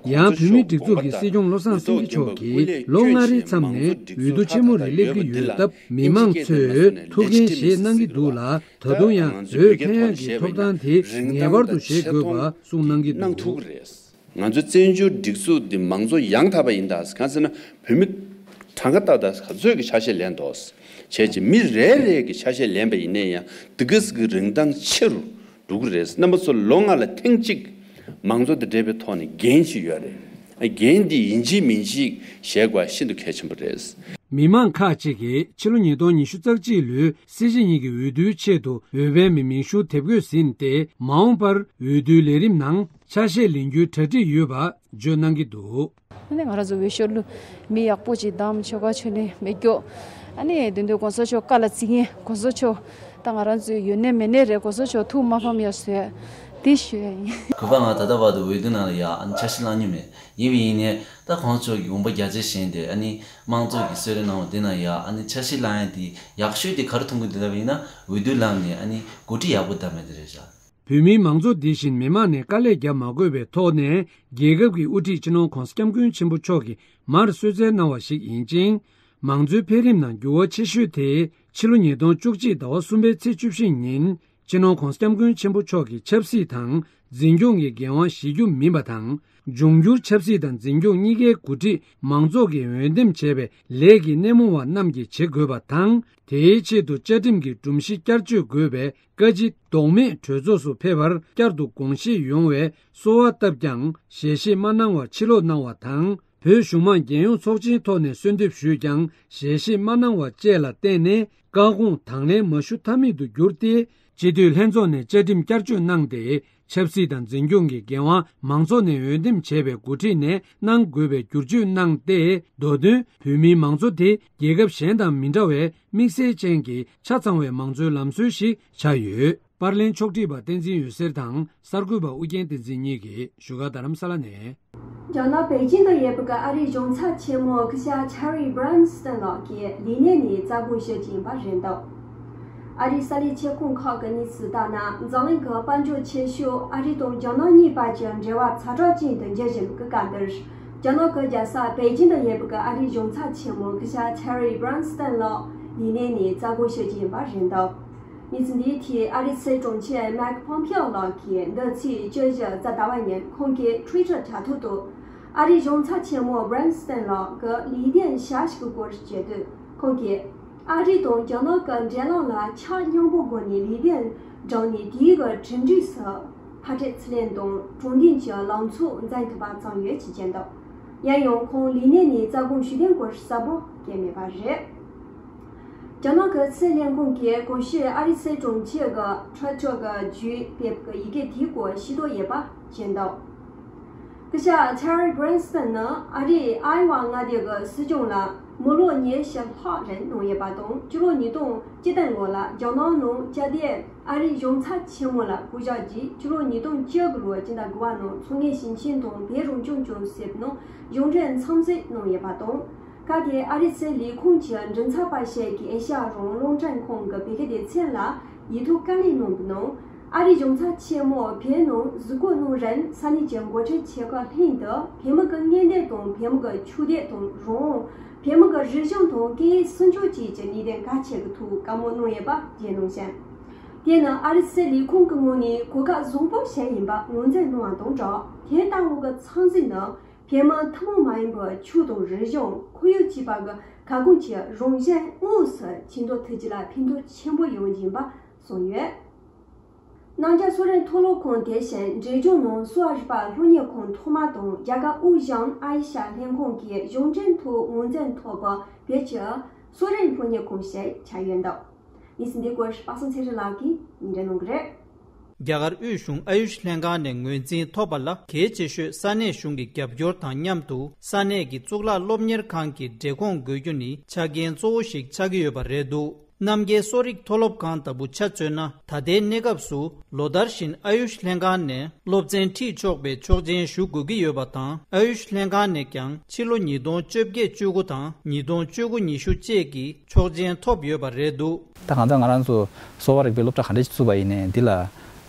ཡང་བོད་མིའི་སྒྲིག་འཛུགས་ཀྱི་སྲིད་སྐྱོང་བློ་བཟང་སེང་གེ་མཆོག་གིས་ལོ་ལྔ་རེའི་མཚམས་ནས་འོས་བསྡུ་ཆེན་མོ་རེ་སླེབས་ཀྱི་ཡོད་སྟབས། མི་མང་ཚོས་ཐུགས་འགན་བཞེས་གནང་གི་འདུག་ལ། ད་དུང་ཡང་འོས་འཕེན་ཡག་གི་ཐོབ་ཐང་དེ་ངེས་པར་དུ་བཞེས་དགོས་པ་གསུངས་གནང་གི་འདུག་ང་ཚོའི་བཙན་བྱོལ་སྒྲིག་འཛུགས་འདི་མང་གཙོ་ཡང་དག་པ་ཡིན་ད། གང་ཟེར་ན་བོད་མི་གྲངས་ཀ་ཏག་ཏག་ག་ཚོད་ཀྱི་ཆ་ཤས་ལེན་འདུག་བྱས་ཙང་མི་རེ་རེ་གི་ཆ་ཤས་ལེན་པ་ཡིན་ན་ཡང་འདི་ག་ཟིག་གི་རིན་ཐང་ཆེ་རུ་འགྲོ་གི་རེད། རྣམ་པ་ཚོ་ལོ་ལྔ་ལ་ཐེངས་གཅིག་མང་གཙོ་དང་འབྲེལ་བའི་ཐོག་ནས་འགན་ཞིག་ཡོད་རེད། འགན་འདི་ཡིན་གཅིག་མིན་གཅིག་བཞེས་དགོས་པ་ཤིན་ཏུ་གལ་ཆེན་པོ་རེད། མི་མང་ཁག་ཅིག་གིས་ཕྱི་ལོ་ཉིས་སྟོང་ཉི་ཤུ་རྩ་གཅིག་ལོའི་སྲིད་སྤྱི་གཉིས་ཀྱི་འོས་བསྡུའི་ཆེད་དུ་འོས་འཕེན་པའི་མིང་གཞུང་དེབ་འགོད་ཟིན་ཏེ། མ་འོངས་པར་འོས་བསྡུའི་ལས་རིམ་ནང་ཆ་ཤས་ལེན་རྒྱུའི་གྲ་སྒྲིག་ཡོད་པ་བརྗོད་གནང་གི་འདུག་ཨ་ནི་ང་རང་ཚོ་འོས་ཤོག་བླུགས། མི་ཡག་པོ་ཅིག་བདམས། ཆོལ་ཁ་ཆོས་ལུགས་མེད་རྒྱུ། ཨ་ནི་དེ་དུས་གོང་ས་མཆོག་བཀའ་ལ་བརྩི་མཁན་གོང་ས་མཆོག་ད་ང་རང་ཚོའི་ཡོད་ནའི་མེད་ནའི་རེད། གོང་ས་མཆོག་ཐུགས་མ་ཕམ་ཡ་བཟོས། དེ་ཞུ་ཡ་ཡིན། གུས་པ། ང་ད་ལྟ་བར་དུ་འོས་བསྡུ་ནང་ལ་ཡ་ཨ་ནི་ཆ་ཤས་བླངས་མྱོང་མེད། ཡིན་པ་ཡིན་ནའི་ད་གོང་ས་མཆོག་གིས་དགོངས་པ་རྒྱ་ཆེ་བཞེས་ཏེ་ཨ་ནི་དམངས་གཙོ་གི་གསོལ་རས་གནང་བ་དེ་ནང་ཡ་ཨ་ནི་ཆ་ཤས་བླངས་ཡ་དེ་ཡག་ཤོས་དེ་ག་རེ་མཐོང་གི་འདུག་ལབ་པ་ཡིན་ན། འོས་བསྡུ་ལངས་ནས་ཨ་ནི་འགོ་ཁྲིད་ཡག་པོ་བདམས་ཡ་དེ་རེད་ཤག་བོད་མིའི་མང་གཙོ་འདི་བཞིན་མི་མང་ནས་དཀའ་ལས་རྒྱབ་མ་དགོས་པའི་ཐོག་ནས། རྒྱལ་ཁབ་ཀྱི་དབུ་ཁྲིད་སྤྱི་ནོར་༧གོང་ས་༧སྐྱབས་མགོན་ཆེན་པོ་མཆོག་གིས་མར་གསོལ་སྩལ་གནང་བ་ཞིག་ཡིན་ཅིང་། མང་གཙོའི་འཕེལ་རིམ་ནང་འགྱུར་བ་ཆེ་ཤོས་དེ་ཕྱི་ལོ་ཉིས་སྟོང་བཅུ་གཅིག་ཟླ་བ་གསུམ་པའི་ཚེས་བཅུ་བཞི་ཉིན་སྤྱི་ནོར་༧གོང་ས་༧སྐྱབས་མགོན་ཆེན་པོ་མཆོག་གིས་ཆབ་སྲིད་དང་འཛིན་སྐྱོང་གི་འགན་དབང་བཞེས་རྒྱུ་མིན་པ་དང་། འབྱུང་འགྱུར་ཆབ་སྲིད་དང་འཛིན་སྐྱོང་གཉིས་ཀའི་འགོ་ཁྲིད་མང་ཚོགས་ཀྱིས་འོས་འདེམས་བྱས་པའི་ལས་ཀྱི་སྣེ་མོ་བ་རྣམས་ཀྱིས་བྱེད་དགོས་པ་དང་། དེའི་ཆེད་དུ་བཅའ་ཁྲིམས་ཀྱི་སྒྲོམ་གཞི་བསྐྱར་བཅོས་དགོས་པའི་བཀའ་སྤྱི་ལྡོག་མེད་གྲོས་ཚོགས་སུ་ཕེབས་པར་བསྐྱར་དུ་དགོངས་བཞེས་ཡོང་བའི་གསོལ་བ་བཏབ་ཀྱང་། ཞལ་བཞེས་མ་གནང་བར་ཕྱིར་ལོག་གནང་བ་དང་། བོད་གཞུང་མང་རྒྱལ་ཡོངས་ཚོགས་ཆེན་ཐོག་ནས་གསོལ་འདེབས་ཞུས་ཀྱང་། ཞལ་བཞེས་མ་གནང་བ་བཅས་ལ་བརྟེན་ནས་བཀའ་དགོངས་དང་ལེན་མ་ཞུ་ཐབས་མེད་དུ་གྱུར་ཏེ། སྤྱི་འཐུས་ལྷན་ཚོགས་ནས་བཅའ་ཁྲིམས་བསྐྱར་བཅོས་གནང་སྟེ། ཆབ་སྲིད་དང་འཛིན་སྐྱོང་གི་འགན་དབང་མང་ཚོགས་ནས་འོས་འདེམས་བྱས་པའི་འགོ་ཁྲིད་ནས་གནང་དགོས་པའི་བསྒྱུར་བཅོས་གནང་སྟེ། མདོ་དོན་བོད་མིའི་མང་གཙོ་དེ་རྒྱལ་ཁབ་གཞན་དང་མི་འདྲ་བའི་དམིགས་བསལ་ཅན་གྱི་ཆ་ཚང་བའི་མང་གཙོའི་ལམ་སྲོལ་ཞིག་ཆགས་ཡོད། པར་ལེན་ཕྱོགས་སྒྲིག་པ་བསྟན་འཛིན་འོད་ཟེར་དང་གསར་འགོད་པ་ཨུ་རྒྱན་བསྟན་འཛིན་གཉིས་ཀྱིས་བཞུགས་སྒར་རྡ་རམ་ས་ལ་ནས། རྒྱ་ནག་པེ་ཅིང་དུ་ཡོད་པའི་ཨ་རིའི་གཞུང་ཚབ་ཆེན་མོ་སྐུ་ཞབས་ཆར་རི་སྦྲན་སྟན་ལགས་ཀྱིས་ལི་ནན་ནས་བཙག་འགུག་ཞུ་རྒྱུ་ཡིན་པ་རེད་འདུག་ཨ་རིའི་གསར་ལས་ཁྱབ་ཁོངས་ཁག་གི་གནས་ཚུལ་ལྟར་ན། འཛམ་གླིང་གི་དཔལ་འབྱོར་ཆེ་ཤོས་ཨ་རི་དང་རྒྱ་ནག་གཉིས་བར་གྱི་འབྲེལ་བ་ཛ་དྲག་ཅན་དུ་འགྱུར་བཞིན་པའི་སྐབས་འདིར། རྒྱ་ནག་གི་རྒྱལ་ས་པེ་ཅིང་དུ་ཡོད་པའི་ཨ་རིའི་གཞུང་ཚབ་ཆེན་མོ་སྐུ་ཞབས་ཆར་རི་སྦྲན་སྟན་ལགས་ལི་ནན་ནས་བཙག་འགུག་ཞུ་རྒྱུ་ཡིན་པ་རེད་འདུག་གནས་ཚུལ་འདིའི་ཐད་ཨ་རིའི་སྲིད་དྲུང་ཆེ་མེག་ཕོམ་ཕིའོ་ལགས་ཀྱིས་འདི་ཚེས་བཅུ་བཞི་གཟའ་ཟླ་བ་ཉིན་ཁོང་གི་ཊུའི་ཊར་དྲ་ཐོག་ཏུ། ཨ་རིའི་གཞུང་ཚབ་ཆེན་མོ་Brian Stan་ལགས་ཀྱིས་ལས་དོན་བྱ་གཞག་གི་སྐོར་བཤད་དུས། ཁོང་གིས་ཨ་རི་དང་རྒྱ་ནག་གི་འབྲེལ་ལམ་ལ་ཆ་སྙོམས་པོའི་སྒོ་ནས་ལས་དོན་བསྒྲུབས་ནས། དེའི་གྲུབ་འབྲས་སུ་ཕར་སྤྲད་ཚུར་ལེན་དང་དྲང་བདེན་གྱི་ལངས་ཕྱོགས་འཛིན་ཐུབ་པ་བྱུང་ཡོད་ཅེས་བརྗོད་འདུག་ཡིན་ཡང་ཁོང་ལས་གནས་ནས་རྩ་དགོངས་ཞུས་དོན་སྐོར་གསལ་པོ་བཀོད་མེད་པ་རེད། རྒྱ་ནག་གི་སྲིད་བློན་ཁང་གིས་གོང་ཞུས་ཨ་རིའི་སྲིད་དྲུང་ཆེ་གིས་Twitter་གི་བརྒྱུད་ཕེབས་ཀྱི་ཡི་གེ་དེའི་སྐོར་ཤེས་རྟོགས་ཡོད་པ་བཤད་འདུག་སྐུ་ཞབས་Terry Branstad་ནི་ཨ་རིའི་ཨའི་ཝ་མངའ་སྡེ་གི་སྲིད་གཞུང་ལ་མི་ལོ་ཉི་ཤུ་ལྷག་རིང་གནང་ཡོད་པ་དང་། སྤྱི་ལོ་ཉིས་སྟོང་བཅུ་བདུན་ལོ་ལ་རྒྱ་ནག་ནང་བཅའ་སྡོད་ཨ་རིའི་གཞུང་ཚབ་ཆེན་མོ་ལ་བསྐོ་གཞག་བྱས། སྤྱི་ལོ་ཉིས་སྟོང་བཅུ་དགུ་ལོའི་སྤྱི་ཟླ་དགུ་པའི་ནང་ཚོང་ལས་ཞིང་ཆེན་དང་བོད་རང་སྐྱོང་ལྗོངས་ཟུར་པའི་ནང་གཞུང་འབྲེལ་འཚམས་གཟིགས་གནང་ཡོད་པ་དང་། སྐབས་དེར་ཨ་རིའི་སྲིད་ལས་ཁུངས་ཀྱི་མགྲིན་ཚབ་པ་ཞིག་གིས་ཨེ་ཤ་ཡ་རང་དབང་རླུང་འཕྲིན་ཁང་གི་བོད་སྐད་སྡེ་ཚན་ལ་ཡིག་ཐོག་བཀའ་ལན་གནང་བའི་ནང་། ཨ་རིའི་གཞུང་ཚབ་ཆེན་མོ་བོད་ནང་གཟིགས་སྐོར་གནང་རིང་ས་གནས་ཀྱི་འགོ་ཁྲིད་ཆེ་ཁག་ལྷན་དུ་བོད་མི་གི་མངོན་འདོད་དང་། བོད་མི་གི་ཆོས་དད་དང་རང་དབང་། བོད་མི་གི་རིག་གཞུང་དང་སྐད་ཡིག་སྲུང་སྐྱོབ་བཅས་ཀྱི་གནད་དོན་ཁག་ཅིག་གི་ཐོག་བཀའ་མོལ་གནང་ཡོད་པ་བརྗོད་གནང་ཞིང་། དེ་ནི་ཨ་རིའི་སྲིད་ལས་ཁུངས་ཀྱི་ངོས་ནས་གོ་སྐབས་བཟང་པོ་ཞིག་ཡིན་པ་ངོས་འཛིན་གནང་བ་དང་སྦྲགས། དེ་ལྟ་བུ་གི་འཚམས་གཟིགས་ནི་བོད་མི་ཐུན་མོང་མ་ཡིན་པའི་ཆོས་དང་རིག་གཞུང་། ཁོར་ཡུག་བཅས་པ་གི་ཁ་སྐོང་གི་རང་བཞིན་དངོས་སུ་ཆེ་མཐོང་ཐུབ་རྒྱུ་ལ་ཕན་ཐོགས་ཆེན་པོ་ཡོང་བཞིན་པ་གསུངས་ཡོད། རྣམ་རྒྱལ་གསོ་རིག་མཐོ་སློབ་ཁང་དེ་བཞིན་འབྲས་ལྗོངས་ནང་གསོ་བ་རིག་པ་སློབ་གཉེར་ཁང་ཐོག་མ་དང་། རྒྱ་གར་དབུས་བྱང་ཨེ་ཤ་ཡ་ལྷན་ཁང་གི་གཞུང་འབྲེལ་ཐོག་ངོས་འཛིན་ཐོབ་པའི་བོད་ཀྱི་གསོ་རིག་སློབ་གཉེར་ཁང་ཞིག་ཆགས་ཡོད་འདུག་གནས་ཚུལ་འདི་སྐོར་པ་སངས་ཚེ་རིང་ལགས་ཀྱིས་སྙན་སྒྲོན་གནང་གི་རེད། རྒྱ་གར་དབུས་གཞུང་ཨ་ཡུཤ་ལྷན་ཁང་ནས་ངོས་འཛིན་ཐོབ་པ་ལ། གལ་ཆེ་ཤོས་ས་གནས་གཞུང་གི་རྒྱབ་སྐྱོར་དང་མཉམ་དུ་ས་གནས་ཀྱི་གཙུག་ལག་སློབ་གཉེར་ཁང་གི་འབྲེལ་གོང་དགོས་རྒྱུ་ནི་ཆ་རྐྱེན་གཙོ་བོ་ཞིག་ཆགས་ཀྱི་ཡོད་པ་རེད་འདུག་རྣམ་རྒྱལ་གསོ་རིག་མཐོ་སློབ་ཁང་ལྟ་བུ་ཆ་མཚོན་ན། ད་ལྟའི་གནས་སྐབས་སུ་ལོ་ལྟར་བཞིན་ཨ་ཡུཤ་ལྷན་ཁང་ནས་སློབ་ཚན་ཁྲིད་ཆོག་པའི་ཆོག་མཆན་ཞུ་དགོས་ཀྱི་ཡོད་པ་དང་། ཨ་ཡུཤ་ལྷན་ཁང་ནས་ཀྱང་ཕྱི་ལོ་ཉིས་སྟོང་བཅོ་བརྒྱད་བཅུ་དགུ་དང་ཉིས་སྟོང་བཅུ་དགུ་ཉི་ཤུ་བཅས་ཀྱི་ཆོག་མཆན་ཐོབ་ཡོད་པ་རེད་འདུག་ད་གང་ལྟར་ང་རང་ཚོ་གསོ་བ་རིག་པའི་སློབ་གྲྭ་ག་འདྲ་ཞིག་བཙུགས་པ་ཡིན་ནའི་འདི་ལ་ཨ་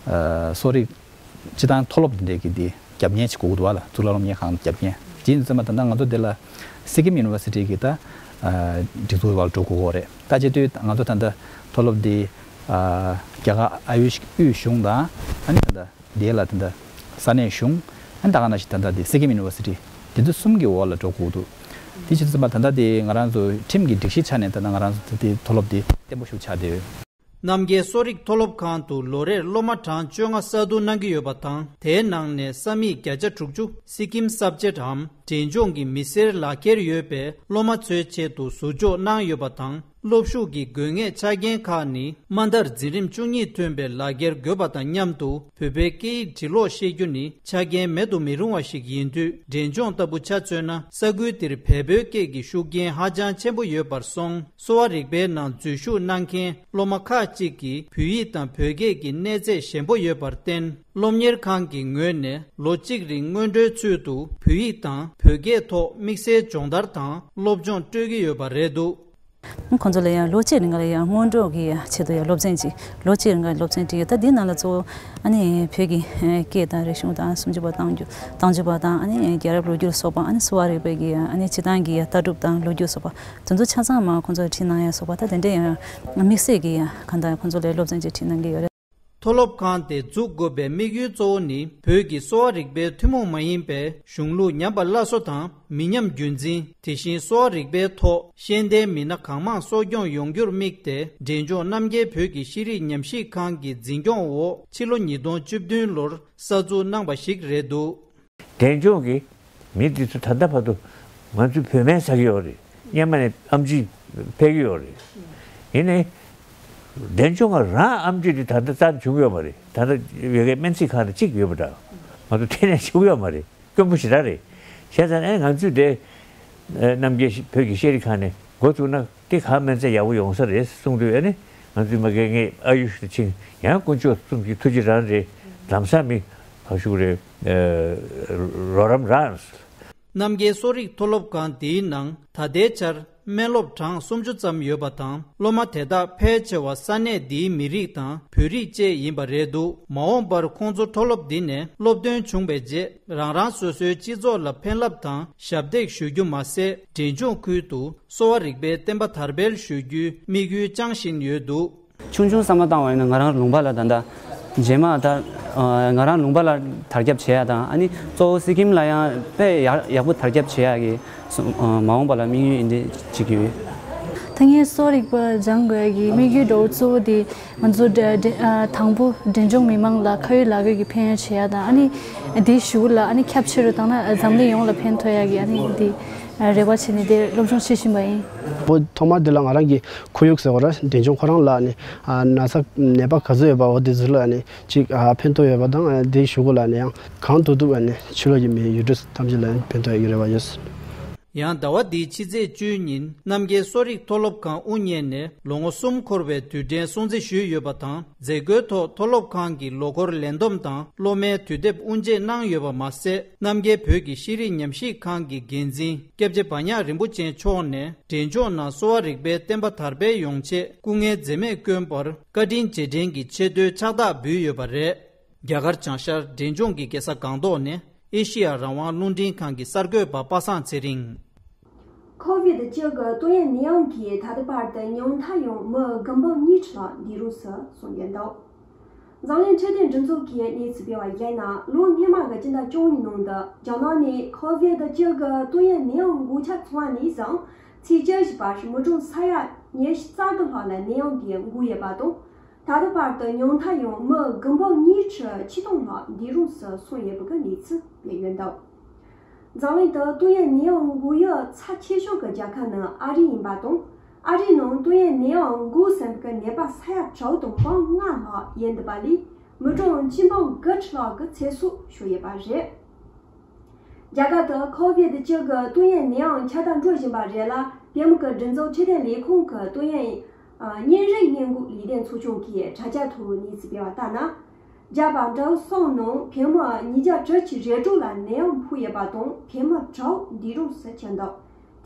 གསོ་རིག་སྤྱི་བཏང་མཐོ་སློབ་འདི་འདྲའི་གི་འདི་རྒྱབ་གཉེར་ཅིག་དགོས་ཀྱི་འདུག་བ་ལ། གཙུག་ལག་སློབ་གཉེར་ཁང་རྒྱབ་གཉེར་ཅིག་ཡིན་ཙང་མ། ད་ལྟ་ང་ཚོ་འདི་ལ་སི་ཀིམ་ཡུ་ནི་ཝར་སི་ཊི་གི་ད་ཨ་སྒྲིག་འཛུགས་བར་འགྲོ་དགོས་ཀྱི་རེད། ད་བྱེད་དུས་ང་ཚོ་ད་ལྟ་མཐོ་སློབ་འདི་ཨ་རྒྱ་གར་ཨ་ཡུཤ་དབུས་གཞུང་དང་། ཨ་ནི་ད་ལྟ་འདི་ལ་ད་ལྟ་ས་གནས་གཞུང་། ཨ་ནི་ད་ག་ནང་བཞིན་ད་ལྟ་འདི་སི་ཀིམ་ཡུ་ནི་ཝར་སི་ཊི་འདི་ཚོ་གསུམ་གྱི་འོག་ལ་འགྲོ་དགོས་ཀྱི་འདུག་དེ་བྱེད་དུས་ཙམ་པ་ད་ལྟ་དེ་ང་རང་ཚོ་ཁྲིམས་ཀྱི་སྒྲིག་གཞི་ཆ་ནས་ད་ལྟ་ང་རང་ཚོ་དེ་མཐོ་སློབ་དེ་བརྟན་པོ་ཞིག་ཆགས་བསྡད་ཡོད། རྣམ་རྒྱལ་གསོ་རིག་མཐོ་སློབ་ཁང་དུ་ལོ་རེར་སློབ་མ་གྲངས་བཅོ་ལྔ་གསར་བསྡུ་གནང་གི་ཡོད་པ་དང་། དེའི་ནང་ནས་ས་མིག་བརྒྱ་ཆ་དྲུག་ཅུ་སི་ཀིམ་སབ་ཇེག་འམ་འབྲས་ལྗོངས་ཀྱི་མི་སེར་ལག་འཁྱེར་ཡོད་པའི་སློབ་མ་ཚོའི་ཆེད་དུ་ཟུར་འཇོག་གནང་ཡོད་པ་དང་། སློབ་ཞུགས་ཀྱི་དགོས་ངེས་ཆ་རྐྱེན་ཁག་ནི། དམའ་མཐར་འཛིན་རིམ་བཅུ་གཉིས་ཐོན་པའི་ལག་འཁྱེར་དགོས་པ་དང་མཉམ་དུ། བོད་པའི་སྐད་ཡིག་འབྲི་ཀློག་ཤེས་རྒྱུ་ནི་ཆ་རྐྱེན་མེད་དུ་མི་རུང་བ་ཞིག་ཡིན་དུས། འབྲས་ལྗོངས་ལྟ་བུ་ཆ་མཚོན་ན། ས་ཁུལ་འདིར་བལ་པོའི་སྐད་ཀྱི་ཤུགས་རྐྱེན་ཧ་ཅང་ཆེན་པོ་ཡོད་པར་སོང་། གསོ་བ་རིག་པའི་ནང་འཛུལ་ཞུགས་གནང་མཁན་སློབ་མ་ཁག་ཅིག་གིས་བོད་ཡིག་དང་བོད་སྐད་ཀྱི་གནས་ཚད་ཞན་པོ་ཡོད་པར་བརྟེན། སློབ་གཉེར་ཁང་གི་ངོས་ནས་ལོ་གཅིག་རིང་སྔོན་འགྲོའི་ཚུལ་དུ་བོད་ཡིག་དང་བོད་སྐད་ཐོག་དམིགས་བསལ་སྦྱོང་བརྡར་དང་སློབ་སྦྱོང་སྤྲོད་ཀྱི་ཡོད་པ་རེད་འདུག་ཁོང་ཚོ་ལ་ཡང་ལོ་གཅིག་རིང་ལ་ཡང་སྔོན་འགྲོ་གི་ཆེད་དུ་ཡང་སློབ་ཚན་ཅིག་ལོ་གཅིག་རིང་ལ་སློབ་ཚན་བྲིས་ཡོད། ད་འདི་ནང་ལ་གཙོ་བོ་ཨ་ནི་བོད་ཀྱི་སྐད་དང་རིག་གཞུང་དང་སུམ་ཅུ་པ་རྟགས་འཇུག་རྟགས་འཇུག་པ་དང་། ཨ་ནི་རྒྱལ་རབས་ལོ་རྒྱུས་སོགས་པ། ཨ་ནི་གསོ་བ་རིག་པའི་གི་ཨ་ནི་སྤྱིར་བཏང་གི་ལྟ་གྲུབ་དང་ལོ་རྒྱུས་སོགས་པ་དེ་ཚོ་ཆ་ཚང་མ་ཁོང་ཚོ་ལ་ཁྲིད་གནང་ཡ་སོགས་པ། ད་དེ་འདྲའི་ཡང་དམིགས་བསལ་གྱི་ཡང་གང་ལྟར་ཁོང་ཚོ་ལ་སློབ་ཚན་ཅིག་ཁྲིད་གནང་གི་ཡོད་རེད། མཐོ་སློབ་ཁང་དེ་འཛུགས་དགོས་པའི་དམིགས་ཡུལ་གཙོ་བོ་ནི། བོད་ཀྱི་གསོ་བ་རིག་པའི་ཐུན་མོང་མ་ཡིན་པའི་གཞུང་ལུགས་ཉམས་པ་སླར་གསོ་དང་། མི་ཉམས་རྒྱུན་འཛིན། དེ་བཞིན་གསོ་བ་རིག་པའི་ཐོག་ཤེས་ལྡན་མི་སྣ་གང་མང་གསོ་སྐྱོང་ཡོང་རྒྱུར་དམིགས་ཏེ། འབྲས་ལྗོངས་རྣམ་རྒྱལ་བོད་ཀྱི་ཤེས་རིག་ཉམས་ཞིབ་ཁང་གི་འཛིན་སྐྱོང་འོག་ཕྱི་ལོ་ཉིས་སྟོང་བཅུ་བདུན་ལོར་གསར་འཛུགས་གནང་བ་ཞིག་རེད་འདུག་འབྲས་ལྗོངས་ཀྱི་མི་འདི་ཚོ་ད་ལྟ་བར་དུ་ང་ཚོའི་བོད་སྨན་ཟ་གི་ཡོད་རེད། སྔོན་མ་ནས་ཨེམ་ཆི་ཕེབས་ཀྱི་ཡོད་རེད། ཡིན་ནའི་འབྲས་ལྗོངས་ང་རང་ཨེམ་ཆི་འདི་ད་ལྟ་རྩ་བྱུང་ཡོད་མ་རེད། ད་ལྟ་ཡོད་མཁན་སྨན་རྩིས་ཁང་དང་གཅིག་ཡོད་པ་འདྲ། ང་ཚོ་དེ་ནས་བྱུང་ཡོད་མ་རེད། དཀོན་པོ་ཞེ་དྲག་རེད། བྱས་ཙང་ཨེ་ང་ཚོས་དེ་རྣམ་རྒྱལ་བོད་ཀྱི་ཤེས་རིག་ཁང་ནས་འགོ་བཙུགས་ན། དེ་ག་སྨན་རྩིས་ཡག་པོ་ཡོང་ས་རེད་གསུངས་དུས། ཨ་ནི་ང་ཚོའི་མ་གི་ངས་ཨ་ཡུཤ་དུ་ཕྱིན་ཡང་དཀོན་མཆོག་གསུམ་གྱི་ཐུགས་རྗེ་རང་རེད། ལམ་སང་མི་ཕར་ཞུགས་རེད། རོགས་རམ་རང་། རྣམ་རྒྱལ་གསོ་རིག་མཐོ་སློབ་ཁང་འདིའི་ནང་ད་ལྟའི་ཆར་སྨན་སློབ་གྲངས་སུམ་ཅུ་ཙམ་ཡོད་པ་དང་། སློབ་མ་དེ་དག་ཕལ་ཆེ་བ་ས་གནས་འདིའི་མི་རིགས་དང་བོད་རིགས་བཅས་ཡིན་པ་རེད་འདུག་མ་འོངས་པར་ཁོང་ཚོ་མཐོ་སློབ་འདི་ནས་སློབ་ཐོན་བྱུང་བའི་རྗེས། རང་རང་སོ་སོའི་སྤྱི་ཚོགས་ལ་ཕན་རླབས་དང་ཞབས་འདེགས་ཞུ་རྒྱུ་མ་ཟད། འབྲས་ལྗོངས་ཁུལ་དུ་གསོ་བ་རིག་པའི་བསྟན་པ་དར་སྤེལ་ཞུ་རྒྱུའི་དམིགས་ཡུལ་བཅངས་བཞིན་ཡོད་འདུག་ཆུང་ཆུང་བསམ་བློ་བཏང་བ་ཡིན་ན། ང་རང་ལུང་པ་ལ་ད་ལྟ་ རྗེས་མ་ད་ང་རང་ལུང་པ་ལ་དར་ཁྱབ་བྱེད་ཡ་དང་། ཨ་ནི་གཙོ་བོ་སི་ཀིམ་ལ་ཡང་དཔེ་ཡག་ཡག་པོ་དར་ཁྱབ་བྱེད་ཡ་གི་མ་འོངས་པ་ལ་དམིགས་ཡུལ་ཡིན་དེ་བྱེད་ཀྱི་ཡོད། ད་ངས་གསོ་རིག་པ་སྦྱང་དགོས་ཡ་གི་དམིགས་ཡུལ་གཙོ་བོ་དེ། ང་ཚོ་འབྲེ་འབྲེ་ཨ་དང་པོ་འབྲས་ལྗོངས་མི་མང་ལ་ཁ་ཡོད་ལག་ཡོད་ཀྱི་ཕན་ཡོན་བྱེད་ཡ་དང་། ཨ་ནི་དེའི་གཞུག་ལ་ཨ་ནི་ཁྱབ་ཆེ་རུ་བཏང་ན་འཛམ་གླིང་ཡོངས་ལ་ཕན་ཐོགས་ཡ་གི་ཨ་ནི་དེ་རེ་བ་བྱས་ནས་དེ་སློབ་སྦྱོང་བྱེད་བཞིན་པ་ཡིན། འོ་ཐོག་མར་དེ་ལ་ང་རང་གི་ཁོར་ཡུག་ཟེར་བ་ར་འབྲས་ལྗོངས་ཁོ་རང་ལ་ནི་ཨ་ན་ཚ་ནད་པ་ག་ཚོད་ཡོད་པ་འོ་དེ་ཚོ་ལ་ནི་ཅིག་ཨ་ཕན་ཐོགས་ཡོད་པ་དང་། ཨ་དེའི་གཞུག་གུ་ལ་ནི་ཡང་གང་ཐུབ་ཐུབ་ཨ་ནི་ཕྱི་ལོགས་ཀྱི་མི་ཡུལ་གྲུ་ཐམས་ཅད་ལ་ཕན་ཐོགས་ཡོད་ཀྱི་རེ་བ་ཡོད། ཡང་ཟླ་བ་འདིའི་ཕྱི་ཚེས་བཅུའི་ཉིན་རྣམ་རྒྱལ་གསོ་རིག་མཐོ་སློབ་ཁང་དབུ་བརྙེས་ནས་ལོ་ངོ་གསུམ་འཁོར་བའི་དུས་དྲན་སྲུང་བརྩི་ཞུས་ཡོད་པ་དང་། མཛད་སྒོའི་ཐོག་མཐོ་སློབ་ཁང་གི་ལོ་འཁོར་ལས་བསྡོམས་དང་སློབ་མའི་དུས་དེབ་དབུ་འབྱེད་གནང་ཡོད་པ་མ་ཟད། རྣམ་རྒྱལ་བོད་ཀྱི་ཤེས་རིག་ཉམས་ཞིབ་ཁང་གི་འགན་འཛིན་སྐྱབས་རྗེ་བག་ཉག་རིན་པོ་ཆེ་མཆོག་ནས་འབྲས་ལྗོངས་ནང་གསོ་བ་རིག་པའི་བསྟན་པ་དར་སྤེལ་ཡོང་ཆེད་སྐུ་ངལ་འཛེམས་མེད་བསྐྱོན་པར་བཀའ་དྲིན་རྗེས་དྲན་གྱི་ཆེ་བསྟོད་ཕྱག་རྟགས་འབུལ་ཡོད་པ་རེད། རྒྱ་གར་བྱང་ཤར་འབྲས་ལྗོངས་ཀྱི་རྒྱལ་ས་སྒང་ཏོག་ནས་ཨེ་ཤེ་ཡ་རང་དབང་རླུང་འཕྲིན་ཁང་གི་གསར་འགོད་པ་པ་སངས་ཚེ་རིང་། ཁོ་བིད་བཅུ་གི་ཏོག་དབྱིབས་ནད་ཡམས་ཀྱིས་ད་ལྟ་བར་དུ་ཉུང་མཐའ་ཡང་མི་དགུ་འབུམ་གཉིས་ཁྲི་ལྷག་འདས་གྲོངས་སུ་སོང་ཡོད་འདུག་འཛམ་གླིང་འཕྲོད་བསྟེན་སྒྲིག་འཛུགས་ཀྱིས་གནས་ཚུལ་སྤེལ་བར་བྱས་ན། ལོ་སྔོན་མ་གི་སྤྱི་ཟླ་བཅུ་གཉིས་ནང་དུ་རྒྱ་ནག་ནས་ཁོ་བིད་བཅུ་གི་ཏོག་དབྱིབས་ནད་ཡམས་འགོས་ཁྱབ་སོང་བ་ནས་བཟུང་། ཚེས་བཅུ་བཞི་པར་མི་གྲངས་ས་ཡ་ཉི་ཤུ་རྩ་དགུ་ལྷག་ལ་ནད་ཡམས་དེས་འགོས་ཡོད་པ་དང་། ད་ལྟ་བར་དུ་ཉུང་མཐའ་ཡང་མི་དགུ་འབུམ་གཉིས་ཁྲི་ཆིག་སྟོང་ལྷག་འདས་གྲོངས་སུ་སོང་ཡོད་པ་གི་གནས་ཚུལ་སྤེལ་ཡོད་འདུག་འཛམ་གླིང་དུ་ཏོག་དབྱིབས་ནད་ཡམས་འགོས་ཡུལ་ཚབས་ཆེ་ཤོས་ཀྱི་རྒྱལ་ཁབ་ནི་ཨ་རི་ཡིན་པ་དང་། ཨ་རིའི་ནང་ཏོག་དབྱིབས་ནད་ཡམས་འགོས་ཟིན་པའི་ནད་པ་ས་ཡ་དྲུག་དང་པོ་ལྔ་ལྷག་ཡིན་འདུག་པ་ལས། མི་གྲངས་ཆིག་འབུམ་དགུ་ཁྲི་ལྷག་གི་ཚེ་སྲོག་ཤོར་ཡོད་པ་རེད། རྒྱ་གར་དུ་ཁོ་བིད་བཅུ་གི་ཏོག་དབྱིབས་ནད་ཡམས་ཁྱབ་གདལ་འགྲོ་བཞིན་པ་རེད་ལ། བོད་མི་གི་སྒྲིག་འཛུགས་འཕྲོད་བསྟེན་ལས་ཁུངས་ཀྱི་ཏོག་དབྱིབས་ཨ་གཉན་རིམས་སྔོན་འགོག་ལས་དོན་ཚོགས་ཆུང་གིས་དྲ་རྒྱ་ཐོག་གནས་ཚུལ་སྤེལ་བ་ལྟར་ན། རྒྱ་བལ་འབྲུག་གསུམ་ནང་བོད་མི་ཉིས་བརྒྱ་དྲུག་ཅུ་རེ་དྲུག་ལ་ནད་ཡམས་ཕོག་ཡོད་པ་དང་། བོད་མི་དྲུག་འདས་གྲོངས་སུ་ཕྱིན་འདུག་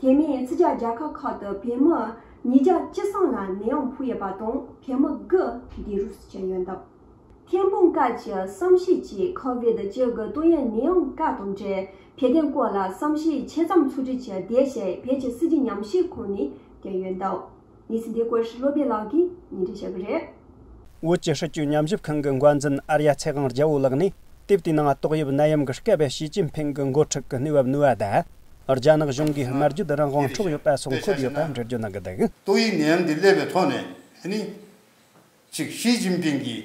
དེ་མིན་ཕྱི་རྒྱལ་རྒྱལ་ཁབ་ཁག་ཏུ་བོད་མི་ཉིས་བརྒྱ་བཅུ་གསུམ་ལ་ནད་ཡམས་ཕོག་ཡོད་པ་དང་། བོད་མི་དགུ་འདས་གྲོངས་སུ་ཕྱིན་ཡོད་འདུག་ཐེན་ཧྥུང་ཀ་གི་བསམ་ཤེས་ཀྱིས་ཁོ་བིད་བཅུ་གི་ཏོག་དབྱིབས་ནད་ཡམས་སྐབས་དང་འབྲེལ་བོད་དོན་སྐོར་ལ་བསམ་ཤེས་ཆེད་རྩོམ་ཚོགས་སྒྲིག་གི་འདས་ཞེས་བོད་ཀྱི་སྲིད་བྱུས་ཉམས་ཞིབ་ཁང་ནས་བཏོན་ཡོད་འདུག་གནས་ཚུལ་འདི་སྐོར་བློ་བྷེ་ལགས་ཀྱིས་སྙན་སྒྲོན་ཞུ་གི་རེད། བོད་ཀྱི་སྲིད་བྱུས་ཉམས་ཞིབ་ཁང་གི་འགོ་འཛིན་ཨར་ཡ་ཚེ་དབང་རྒྱལ་པོ་ལགས་ནས། དེབ་དེའི་ནང་ཏོག་དབྱིབས་ནད་ཡམས་ཀྱི་སྐབས་ཞི་ཅིན་ཕིང་གི་འགོ་ཁྲིད་ཀྱི་གནས་བབ་ནུས་པ་དང་། རྒྱ་ནག་གཞུང་གིས་སྨྲ་བརྗོད་རང་དབང་འཕྲོག་ཡོད་པ་སོགས་འཁོད་ཡོད་པ་འགྲེལ་བརྗོད་གནང་གི་འདུག་ཏོག་དབྱིབས་ནད་ཡམས་འདི་སླེབས་པའི་ཐོག་ནས་ཨ་ནི། གཅིག་ཞི་ཅིན་ཕིང་གི་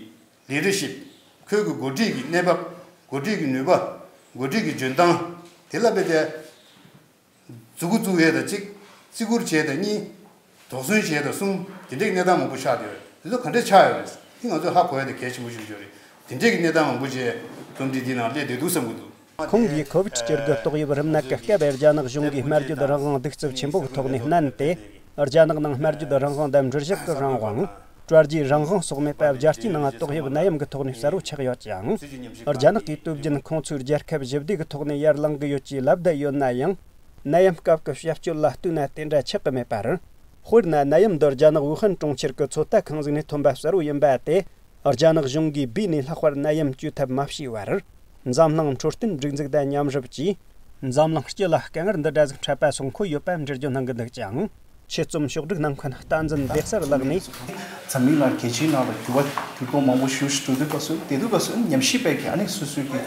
ལི་ཌར་ཤིབ། ཁོའི་གི་འགོ་ཁྲིད་ཀྱི་གནས་བབ། འགོ་ཁྲིད་ཀྱི་ནུས་པ། འགོ་ཁྲིད་ཀྱི་འཇོན་ཐང་། དེ་ལ་དཔེ་དེ། མཛུབ་གུ་བཙུགས་ཡས་དང་གཅིག་བརྩི་བཀུར་བྱས་དང་གཉིས། དོགས་ཟོན་བྱས་དང་གསུམ། དེ་འདྲའི་གནས་སྟངས་མང་པོ་ཆགས་བསྡད་ཡོད་རེད། དེ་ཚོ་ག་འདྲས་ཆགས་ཡོད་རེད། དེ་ང་ཚོས་ཧ་གོ་ཡ་དེ་གལ་ཆེན་པོ་ཞིག་ཡོད་རེད། དེ་འདྲས་ཀྱི་གནས་སྟངས་མང་པོ་ཅིག་རྩོམ་བྲིས་འདིའི་ནང་སླེབས་བསྡད་འདུག་བསམ་གྱི་འདུག་ཁོང་གིས་ཁོ་བིད་བཅུ་དགུ་ཏོག་དབྱིབས་རིམས་ནད་ཀྱི་སྐབས་རྒྱ་ནག་གཞུང་གིས་སྨྲ་བརྗོད་རང་དབང་གདུག་རྩུབ་ཆེན་པོ་གི་ཐོག་ནས་མནན་ཏེ། རྒྱ་ནག་ནང་སྨྲ་བརྗོད་རང་དབང་དང་འབྲི་གཞུང་གི་རང་དབང་། དྲ་རྒྱའི་རང་དབང་སོགས་མེད་པ། རྒྱལ་སྤྱིའི་ནང་ཏོག་དབྱིབས་ནད་ཡམས་ཀྱི་ཐོག་ནས་གསལ་བོ་ཆགས་ཡོད་ཅིང་། རྒྱ་ནག་གིས་དུས་རྒྱུན་ཁོང་ཚོའི་རྒྱལ་ཁབ་ཞི་བདེ་གི་ཐོག་ནས་ཡར་ལངས་ཀྱི་ཡོད་ཅེས་ལབ་བསྡད་ཡོད་ན་ཡང་། ནད་ཡམས་སྐབས་ཀྱི་བྱ་སྤྱོད་ལ་ལྟོས་ན་དེ་འདྲ་ཆགས་ཀྱི་མེད་པར། དཔེར་ན། ནད་ཡམས་འདི་རྒྱ་ནག་ཝུ་ཧན་གྲོང་ཁྱེར་གྱི་ཚོད་ལྟ་ཁང་ཞིག་ནས་ཐོན་པ་གསལ་བོ་ཡིན་པ་དེ། རྒྱ་ནག་གཞུང་གིས་སྦས་ནས་ལྷག་པར་ནད་ཡམས་བཅོས་ཐབས་མ་བྱས་བར། འཛམ་གླིང་འཕྲོད་བསྟེན་སྒྲིག་འཛུགས་དང་མཉམ་རུབ་ཀྱིས། འཛམ་གླིང་སྤྱི་ལ་དཀའ་ངལ་འདི་འདྲ་ཞིག་འཕྲད་པ་སོགས་འཁོད་ཡོད་པ་འགྲེལ་བརྗོད་གནང་གི་འདུག་ཅིང་། ཆེད་རྩོམ་ཕྱོགས་སྒྲིག་གནང་མཁན་བསྟན་འཛིན་བདེ་གསལ་ལགས་ནས། འཛམ་གླིང་ལ་རྒྱལ་སྤྱིའི་ནང་ལ་འགྱུར་བ་འགྱུར་ལྡོག་མང་པོ་ཞིག་འགྲོ་དུས་སྐབས་སུ། དེ་དུས་སྐབས་སུ་ཉམས་ཞིབ་པས་ཀྱི་ཨ་ནི་སོ་སོའི་གི་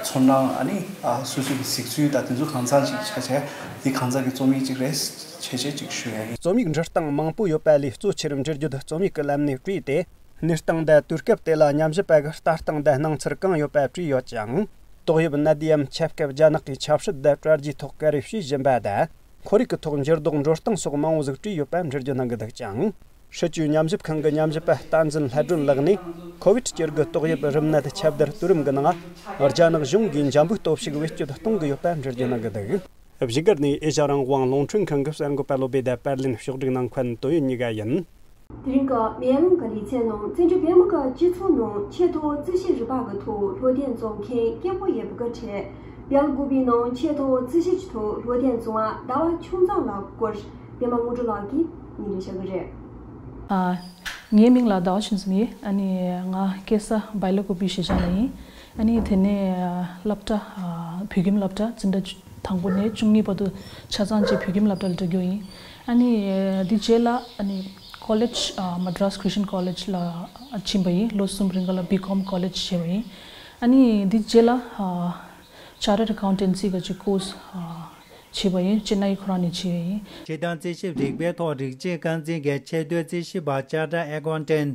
ཚོར་སྣང་། ཨ་ནི་ཨ་སོ་སོའི་གི་གཟིགས་ཚུལ་དང་དེ་ཚོ་གང་ཚང་ཅིག་ཆ་བྱས། དེ་གང་ཚང་གི་རྩོམ་ཡིག་ཅིག་རེད་བྱས་བྱས་ཅིག་ཞུ་ཡ་ཡིན། རྩོམ་ཡིག་འབྲི་སྟངས་མང་པོ་ཡོད་པ་ལས། གཙོ་ཆེར་འགྲེལ་བརྗོད་རྩོམ་ཡིག་གི་ལམ་ནས་བྲིས་ཏེ། གནས་སྟངས་དང་དུས་སྐབས་དེ་ལ་ཉམས་ཞིབ་པ་གི་ལྟ་སྟངས་དང་སྣང་ཚུལ་གང་ཡོད་པ་བྲིས་ཡོད་ཅིང་། ཏོག་དབྱིབས་ནད་ཡམས་ཁྱབ་སྐབས་རྒྱ་ནག་གིས་ཆབ་སྲིད་དང་དྲ་རྒྱའི་ཐོག་ག་རེ་བྱས་བཞིན་པ་དང་། ཁོར་ཡུག་གི་ཐོག་འགྱུར་ལྡོག་འགྲོ་སྟངས་སོགས་མང་བོ་ཟིག་བྲིས་ཡོད་པ་འགྲེལ་བརྗོད་གནང་གི་འདུག་ཅིང་། སྲིད་བྱུས་ཉམས་ཞིབ་ཁང་གི་ཉམས་ཞིབ་པ་བསྟན་འཛིན་ལྷ་སྒྲོན་ལགས་ནས། ཁོ་བིད་བཅུ་དགུ་ཏོག་དབྱིབས་རིམས་ནད་ཁྱབ་གདལ་དུས་རིམ་གྱི་ནང་། རྒྱ་ནག་གཞུང་གིས་འཇམ་པོའི་སྟོབས་ཤུགས་བེད་སྤྱོད་གཏོང་གི་ཡོད་པ་འགྲེལ་བརྗོད་གནང་གི་འདུག་བཞུགས་སྒར་ནས་ཨེ་ཤ་རང་དབང་རླུང་འཕྲིན་ཁང་གི་གསར་འགོད་པ་བློ་བྷེ་དང་པར་ལེན་ཕྱོགས་སྒྲིག་གནང་མཁན་དོན་ཡོད་གཉིས་ཀ་ཡིན། དེ་རིང་གི་མེ་ལོང་གི་ལེ་ཚན་ནང་བཙན་བྱོལ་བོད་མི་གི་སྤྱི་ཚོགས་ནང་ཆེས་མཐོ་རྩིས་ཞིབ་རིག་པ་གི་ཐོག་སློབ་སྟོན་རྩོམ་མཁན་སྐད་འབོད་ཡོད་པ་གི་གྲས། བལ་གོ་བའི་ནང་ཆེས་མཐོ་རྩིས་ཞིབ་ཀྱི་ཐོག་སློབ་སྟོན་རྩོམ་པ་ཟླ་བ་ཆུང་ཚང་ལགས་སྐོར་པད་མ་དངོས་གྲུབ་ལགས་ཀྱིས་སྙན་སྒྲོན་ཞུ་གི་རེད། ཨ། ངའི་མིང་ལ་ཟླ་བ་ཆུང་ཚང་ཡིན། ཨ་ནི་ང་སྐྱེས་ས་བལ་གོ་བའི་གཞིས་ཆགས་ནས་ཡིན། ཨ་ནི་དེ་ནས་ཨ་སློབ་གྲྭ་ཨ་བོད་ཁྱིམ་སློབ་གྲྭ་འཛིན་གྲྭ་དང་པོ་ནས་བཅུ་གཉིས་བར་དུ་ཆ་ཚང་ཅིག་བོད་ཁྱིམ་སློབ་གྲྭ་ལ་འགྲོ་རྒྱུ་ཡིན། ཨ་ནི་དེ་རྗེས་ལ་ཨ་ནི་ College ཨ་Madras Christian College ལ་ཕྱིན་པ་ཡིན། ལོ་གསུམ་རིང་ག་ལ་B.Com College བྱས་པ་ཡིན། ཨ་ནི་འདི་རྗེས་ལ་ཨ་Chartered Accountancy ག་ཅིག་course ཨ་བྱས་པ་ཡིན། ཅེ་ནའི་ཁོ་རང་ནས་བྱས་པ་ཡིན། སྤྱིར་བཏང་རྩིས་ཞིབ་རིག་པའི་ཐོག་རིགས་གཅིག་རྐང་འཛིན་གྱི་ཆེས་མཐོའི་རྩིས་ཞིབ་པ་Chartered Accountant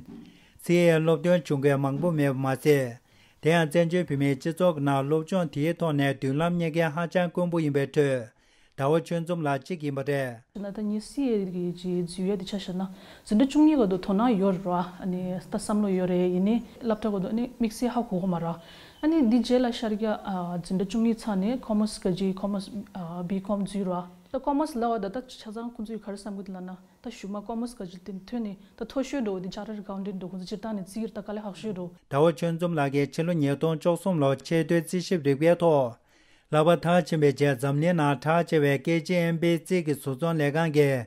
C A སློབ་ཐོན་བྱུང་མཁན་མང་པོ་མེད་པ་མ་ཟད། དེ་ཡང་བཙན་བྱོལ་བོད་མིའི་སྤྱི་ཚོགས་ནང་སློབ་སྦྱོང་དེའི་ཐོག་ནས་མདུན་ལམ་རྙེད་མཁན་ཧ་ཅང་དཀོན་པོ་ཡིན་པའི་ཁྲོད། ཟླ་བ་ཆོས་འཛོམས་ལགས་གཅིག་ཡིན་པ་རེད། ན་ད་ངའི་སི་ཨེ་གི་ཇི་འཛུལ་ཡ་དེ་ཆ་བཞག་ན་འཛིན་གྲྭ་བཅུ་གཉིས་སྐབས་དུ་དོ་སྣང་ཡོད་རེད་བ། ཨ་ནི་ད་བསམ་བློ་ཡོད་རེད། ཡིན་ནའི་སློབ་གྲྭ་སྐབས་དུ་ཨ་ནི་དམིགས་བསལ་ཧ་གོ་གི་མ་རེད། ཨ་ནི་འདི་རྗེས་ལ་ཤར་རྒྱག་ཨ་འཛིན་གྲྭ་བཅུ་གཉིས་ཚར་ནས་Commerce ག་ཇི་Commerce ཨ་B.Com འཛུལ་རེད་བ། ད་Commerce ལབ་པ་ད་ད་ཆ་ཚང་ཁོང་ཚོས་ག་རེ་བསམ་གི་འདུག་ལབ་ན། ད་གཞུག་མ་Commerce ག་ཇི་དེ་ཐོན་ནས་ད་མཐོ་ཤོས་འགྲོ་བ་དེ་Chartered Accountant འགྲོ། ཁོང་ཚོ་སྤྱིར་བཏང་ནས་རྩིས་ཀྱི་ད་དཀའ་ལས་ཁག་ཤོས་འགྲོ། ཟླ་བ་ཆོས་འཛོམས་ལགས་ཀྱིས་ཕྱི་ལོ་ཉིས་སྟོང་བཅུ་གསུམ་ལོར་ཆེས་མཐོའི་རྩིས་ཞིབ་རིག་པའི་ཐོག་བསླབ་པ་མཐར་ཕྱིན་པའི་རྗེས་འཛམ་གླིང་ནང་གྲགས་ཆེ་བའི་ཀེ་ཇི་ཨེམ་པི་རྩིས་ཀྱི་བཟོ་ཚོང་ལས་ཁང་གི་རྒྱ་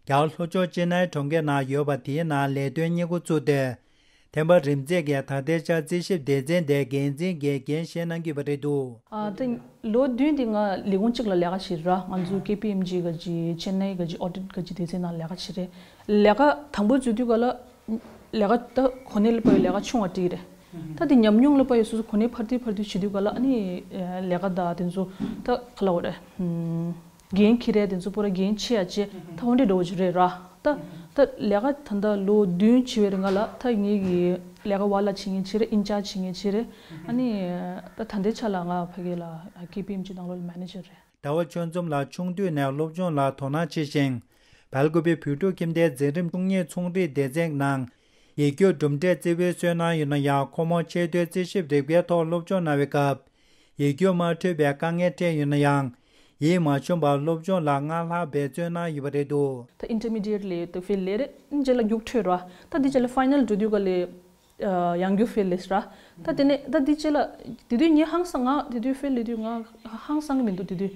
གར་ལྷོ་ཕྱོགས་ཅེ་ནའི་གྲོང་ཁྱེར་ནང་ཡོད་པ་དེའི་ནང་ལས་དོན་གཉེར་འགོ་བཙུགས་ཏེ། ཐེམ་པ་རིམ་འཛེགས་ཀྱིས་ད་ལྟའི་ཆར་རྩིས་ཞིབ་སྡེ་ཚན་དེའི་འགན་འཛིན་གྱི་འགན་བཞེས་གནང་གི་ཡོད་པ་རེད་འདུག་ཨ་ད་ལོ་བདུན་དེ་ང་ལས་ཁུངས་གཅིག་ལ་ལས་ཀ་བྱེད་ར། ང་ཚོ་ཀེ་པི་ཨེམ་ཇི་ག་ཅིག་ཅེ་ནའི་ག་ཅིག་ཨོ་ཌི་ཊི་ག་ཅིག་སྡེ་ཚན་ནང་ལས་ཀ་བྱེད་རེད། ལས་ཀ་དང་པོ་འཛུལ་དུས་ག་ལ་ལས་ཀ་ད་གོ་གནས་ལ་དཔག་པའི་ལས་ཀ་ཆུང་བ་འགྲིག་རེད། ད་དེ་ཉམས་མྱོང་ལ་དཔག་པའི་སོ་སོ་གོ་གནས་འཕར་དུས་འཕར་དུས་བྱེད་དུས་ག་ལ་ཨ་ནི་ལས་ཀ་ད་དེ་ཚོ་ད་ག་ལ་བ་རེད། འགན་འཁྱེར་ཡས་དེ་ཚོ་པོ་ར་འགན་ཆེ་ཡ་ཆེ་ད་འོ་འདྲས་འགྲོ་གི་རེད་ར། ད་ད་ལས་ཀ་ད་ལྟ་ལོ་བདུན་བྱས་པའི་རིང་ལ་ད་ངེད་ཀྱི་ལས་ཀ་བ་ལ་བྱེད་མཁན་ཆེ་རེད། ཨིན་ཅར་ཇི་བྱེད་མཁན་ཆེ་རེད། ཨ་ནི་ད་ད་ལྟའི་ཆ་ལ་ང་ཕ་གི་ལ་ཀེ་པི་ཨེམ་ཇི་ནང་ལོགས་ལ་མེ་ནེ་ཇར་རེད། ཟླ་བ་ཆོས་འཛོམས་ལགས་ཆུང་དུས་ནས་སློབ་སྦྱོང་ལ་དོ་སྣང་ཆེ་ཞིང་། སྦེལ་ཀོབ་བོད་ཕྲུག་ཁྱིམ་སྡེའི་འཛིན་རིམ་བཅུ་གཉིས་ཚོང་རིག་སྡེ་ཚན་ནང་ཡིག་རྒྱུགས་གྲུབ་འབྲས་རྩེ་ཕུད་སོན་གནང་ཡོད་ན་ཡང་ཁོ་མོ་ཆེས་མཐོའི་རྩིས་ཞིབ་རིག་པའི་ཐོག་སློབ་སྦྱོང་གནང་བའི་སྐབས། ཡིག་རྒྱུགས་མ་འཕྲོད་པའི་དཀའ་ངལ་འཕྲད་ཡོད་ན་ཡང་། ཡིད་མ་ཆུང་བར་སློབ་སྦྱོང་ལ་སྔར་ལྷག་འབད་བརྩོན་གནང་ཡོད་པ་རེད་འདུག་ད་ཨིན་ཊར་མི་ཌི་ཡེཊ་ལ་ད་ཕེལ་ལས་རེད། རྗེས་ལ་རྒྱུགས་འཕྲོད་ར། ད་འདི་རྗེས་ལ་ཕའི་ནལ་འགྲོ་དུས་ག་ལས་ཡང་རྒྱུགས་ཕེལ་ལས་ར། ད་དེ་ནས་ད་འདི་རྗེས་ལ་དེ་དུས་ངས་ཧང་སང་། ང་དེ་དུས་ཕེལ་ལས་དུས་ང་ཧང་སང་གི་མི་འདུག་དེ་དུས་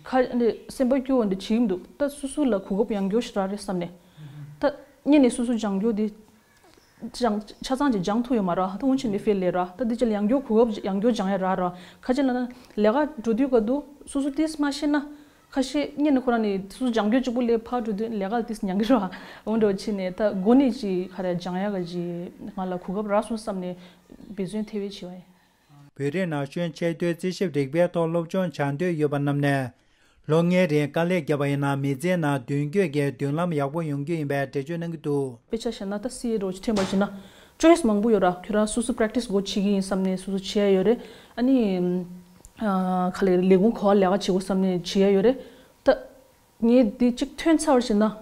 ཁ་འདི་སེམས་པ་སྐྱོ་བ་འདི་བྱེད་ཀྱི་མི་འདུག་ད་སོ་སོ་ལ་གོ་སྐབས་ཡང་རྒྱུགས་ཤིག་རག་རེད་བསམ་ནས། ད་སྔོན་ནས་སོ་སོ་སྦྱང་རྒྱུ་འདི་སྦྱང་ཆ་ཚང་ཅིག་སྦྱང་ཐུབ་ཡོད་མ་རེད། ད་འོན་ཆེ་ནས་ཕེལ་ལས་ར། ད་འདི་ཅི་ལ་ཡང་རྒྱུགས་གོ་སྐབས་ཡང་རྒྱུགས་སྦྱང་ཡ་རག་ར། ཁ་ཅིག་ལ་ན་ལས་ཀ་འགྲོ་དུས་ག་དུས་སོ་སོ་ཏིས་མ་ཤེས་ན། ཁ་ཤས་སྔོན་ནས་ཁོ་རང་ནས་སོ་སོ་སྦྱང་རྒྱུ་གཅིག་པུ་ལས་ཕར་འགྲོ་དུས་ལས་ཀ་ཏིས་ཉན་གི་ར། འོན་འགྲོ་ཕྱིན་ནས་ད་འགོ་ནས་ཅིག་ག་རེ་སྦྱང་ཡ་ག་ཅིག་ང་ལ་གོ་སྐབས་རག་སོང་བསམ་ནས་འབད་བརྩོན་དེ་བས་བྱས་པ་ཡིན། བོད་རིགས་ན་གཞོན་ཆེས་མཐོའི་རྩིས་ཞིབ་རིག་པའི་ཐོག་སློབ་སྦྱོང་བྱ་འདོད་ཡོད་པ་རྣམས་ནས། ལོ་ལྔའི་རིང་དཀའ་ལས་བརྒྱབ་པ་ཡིན་ན་མི་ཚེའི་ནང་མདུན་སྐྱོད་ཀྱི་མདུན་ལམ་ཡག་པོ་ཡོང་རྒྱུ་ཡིན་པའི་འགྲེལ་བརྗོད་གནང་གི་འདུག་དཔེ་ཆ་བཞག་ན་ད་སི་ཨེ་འདྲ་བོ་ཅིག་ཐོན་པ་ཡིན་ན་ཅོའི་སི་མང་པོ་ཡོད་ར། ཁྱོད་རང་སོ་སོ་པེ་རེག་ཊི་སི་འགོ་བྱེད་ཀྱི་ཡིན་བསམ་ནས་སོ་སོ་བྱེད་ཡ་ཡོད་རེད། ཨ་ནི་ཨ་ག་ལེ་ལས་ཁུངས་ག་པར་ལས་ཀ་བྱེད་དགོས་བསམ་ནས་བྱེད་ཡ་ཡོད་རེད། ད་ངས་འདི་གཅིག་ཐོན་ཚར་བ་ཡིན་ན།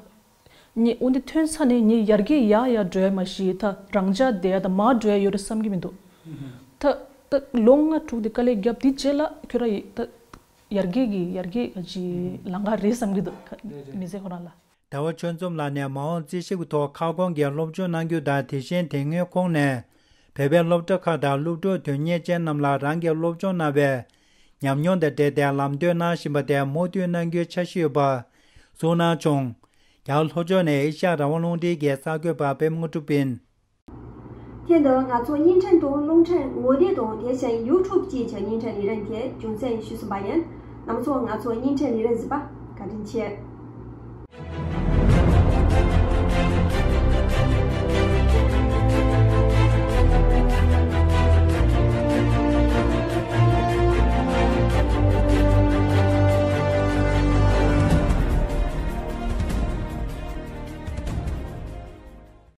ངས་འོ་འདི་ཐོན་ཚར་ནས་ངས་ཡར་རྒྱས་ཡར་ཡར་འགྲོ་ཡ་མ་གཞི་ད་རང་འཇགས་བསྡད་ཡ་ད་མར་འགྲོ་ཡ་ཡོད་རེད་བསམ་གྱི་མི་འདུག་ད་ད་ལོ་ལྔ་དྲུག་དེ་དཀའ་ལས་བརྒྱབ་དེ་རྗེས་ལ་ཁྱོད་རང་ཡི་ད་ཡར་རྒྱས་ཀྱི་ཡར་རྒྱས་ཀྱི་ལམ་ཁ་རེད་བསམ་གྱི་འདུག་མི་ཚེ་ཁོ་རང་ལ། ཟླ་བ་ཆོས་འཛོམས་ལགས་ནས་མ་འོངས་རྩིས་ཞིབ་ཀྱི་ཐོག་ཁ་སྐོང་གི་སློབ་སྦྱོང་གནང་རྒྱུ་དང་། དེ་བཞིན་དེ་སྔོན་ཁོང་ནས་བོད་པའི་སློབ་གྲྭ་ཁག་དང་སློབ་ཕྲུག་དོན་གཉེར་ཅན་རྣམས་ལ་རང་གིས་སློབ་སྦྱོང་གནང་བའི་ཉམས་མྱོང་དང་འབྲེལ་ཏེ་ལམ་སྟོན་གནང་བཞིན་པ་དེར་མོས་མཐུན་གནང་རྒྱུའི་འཆར་གཞི་ཡོད་པ་གསུངས་གནང་བྱུང་། རྒྱ་གར་ལྷོ་ཕྱོགས་ནས་ཨེ་ཤ་ཡ་རང་དབང་རླུང་འཕྲིན་གྱི་གསར་འགོད་པ་པད་མ་དངོས་གྲུབ་ཡིན། ཐེངས་འདིར་ང་ཚོ་བརྙན་འཕྲིན་དང་རླུང་འཕྲིན་ངོ་དེབ་དང་དེ་བཞིན་ཡུ་ཊུབ་བཅས་ཀྱི་བརྙན་འཕྲིན་ལས་རིམ་དེ་རྒྱུ་མཚན་ཞུས་ཟིན་པ་ཡིན། རྣམ་ཚོ་ང་ཚོའི་བརྙན་འཕྲིན་ལས་རིམ་གཟིགས་པར་བཀའ་དྲིན་ཆེ།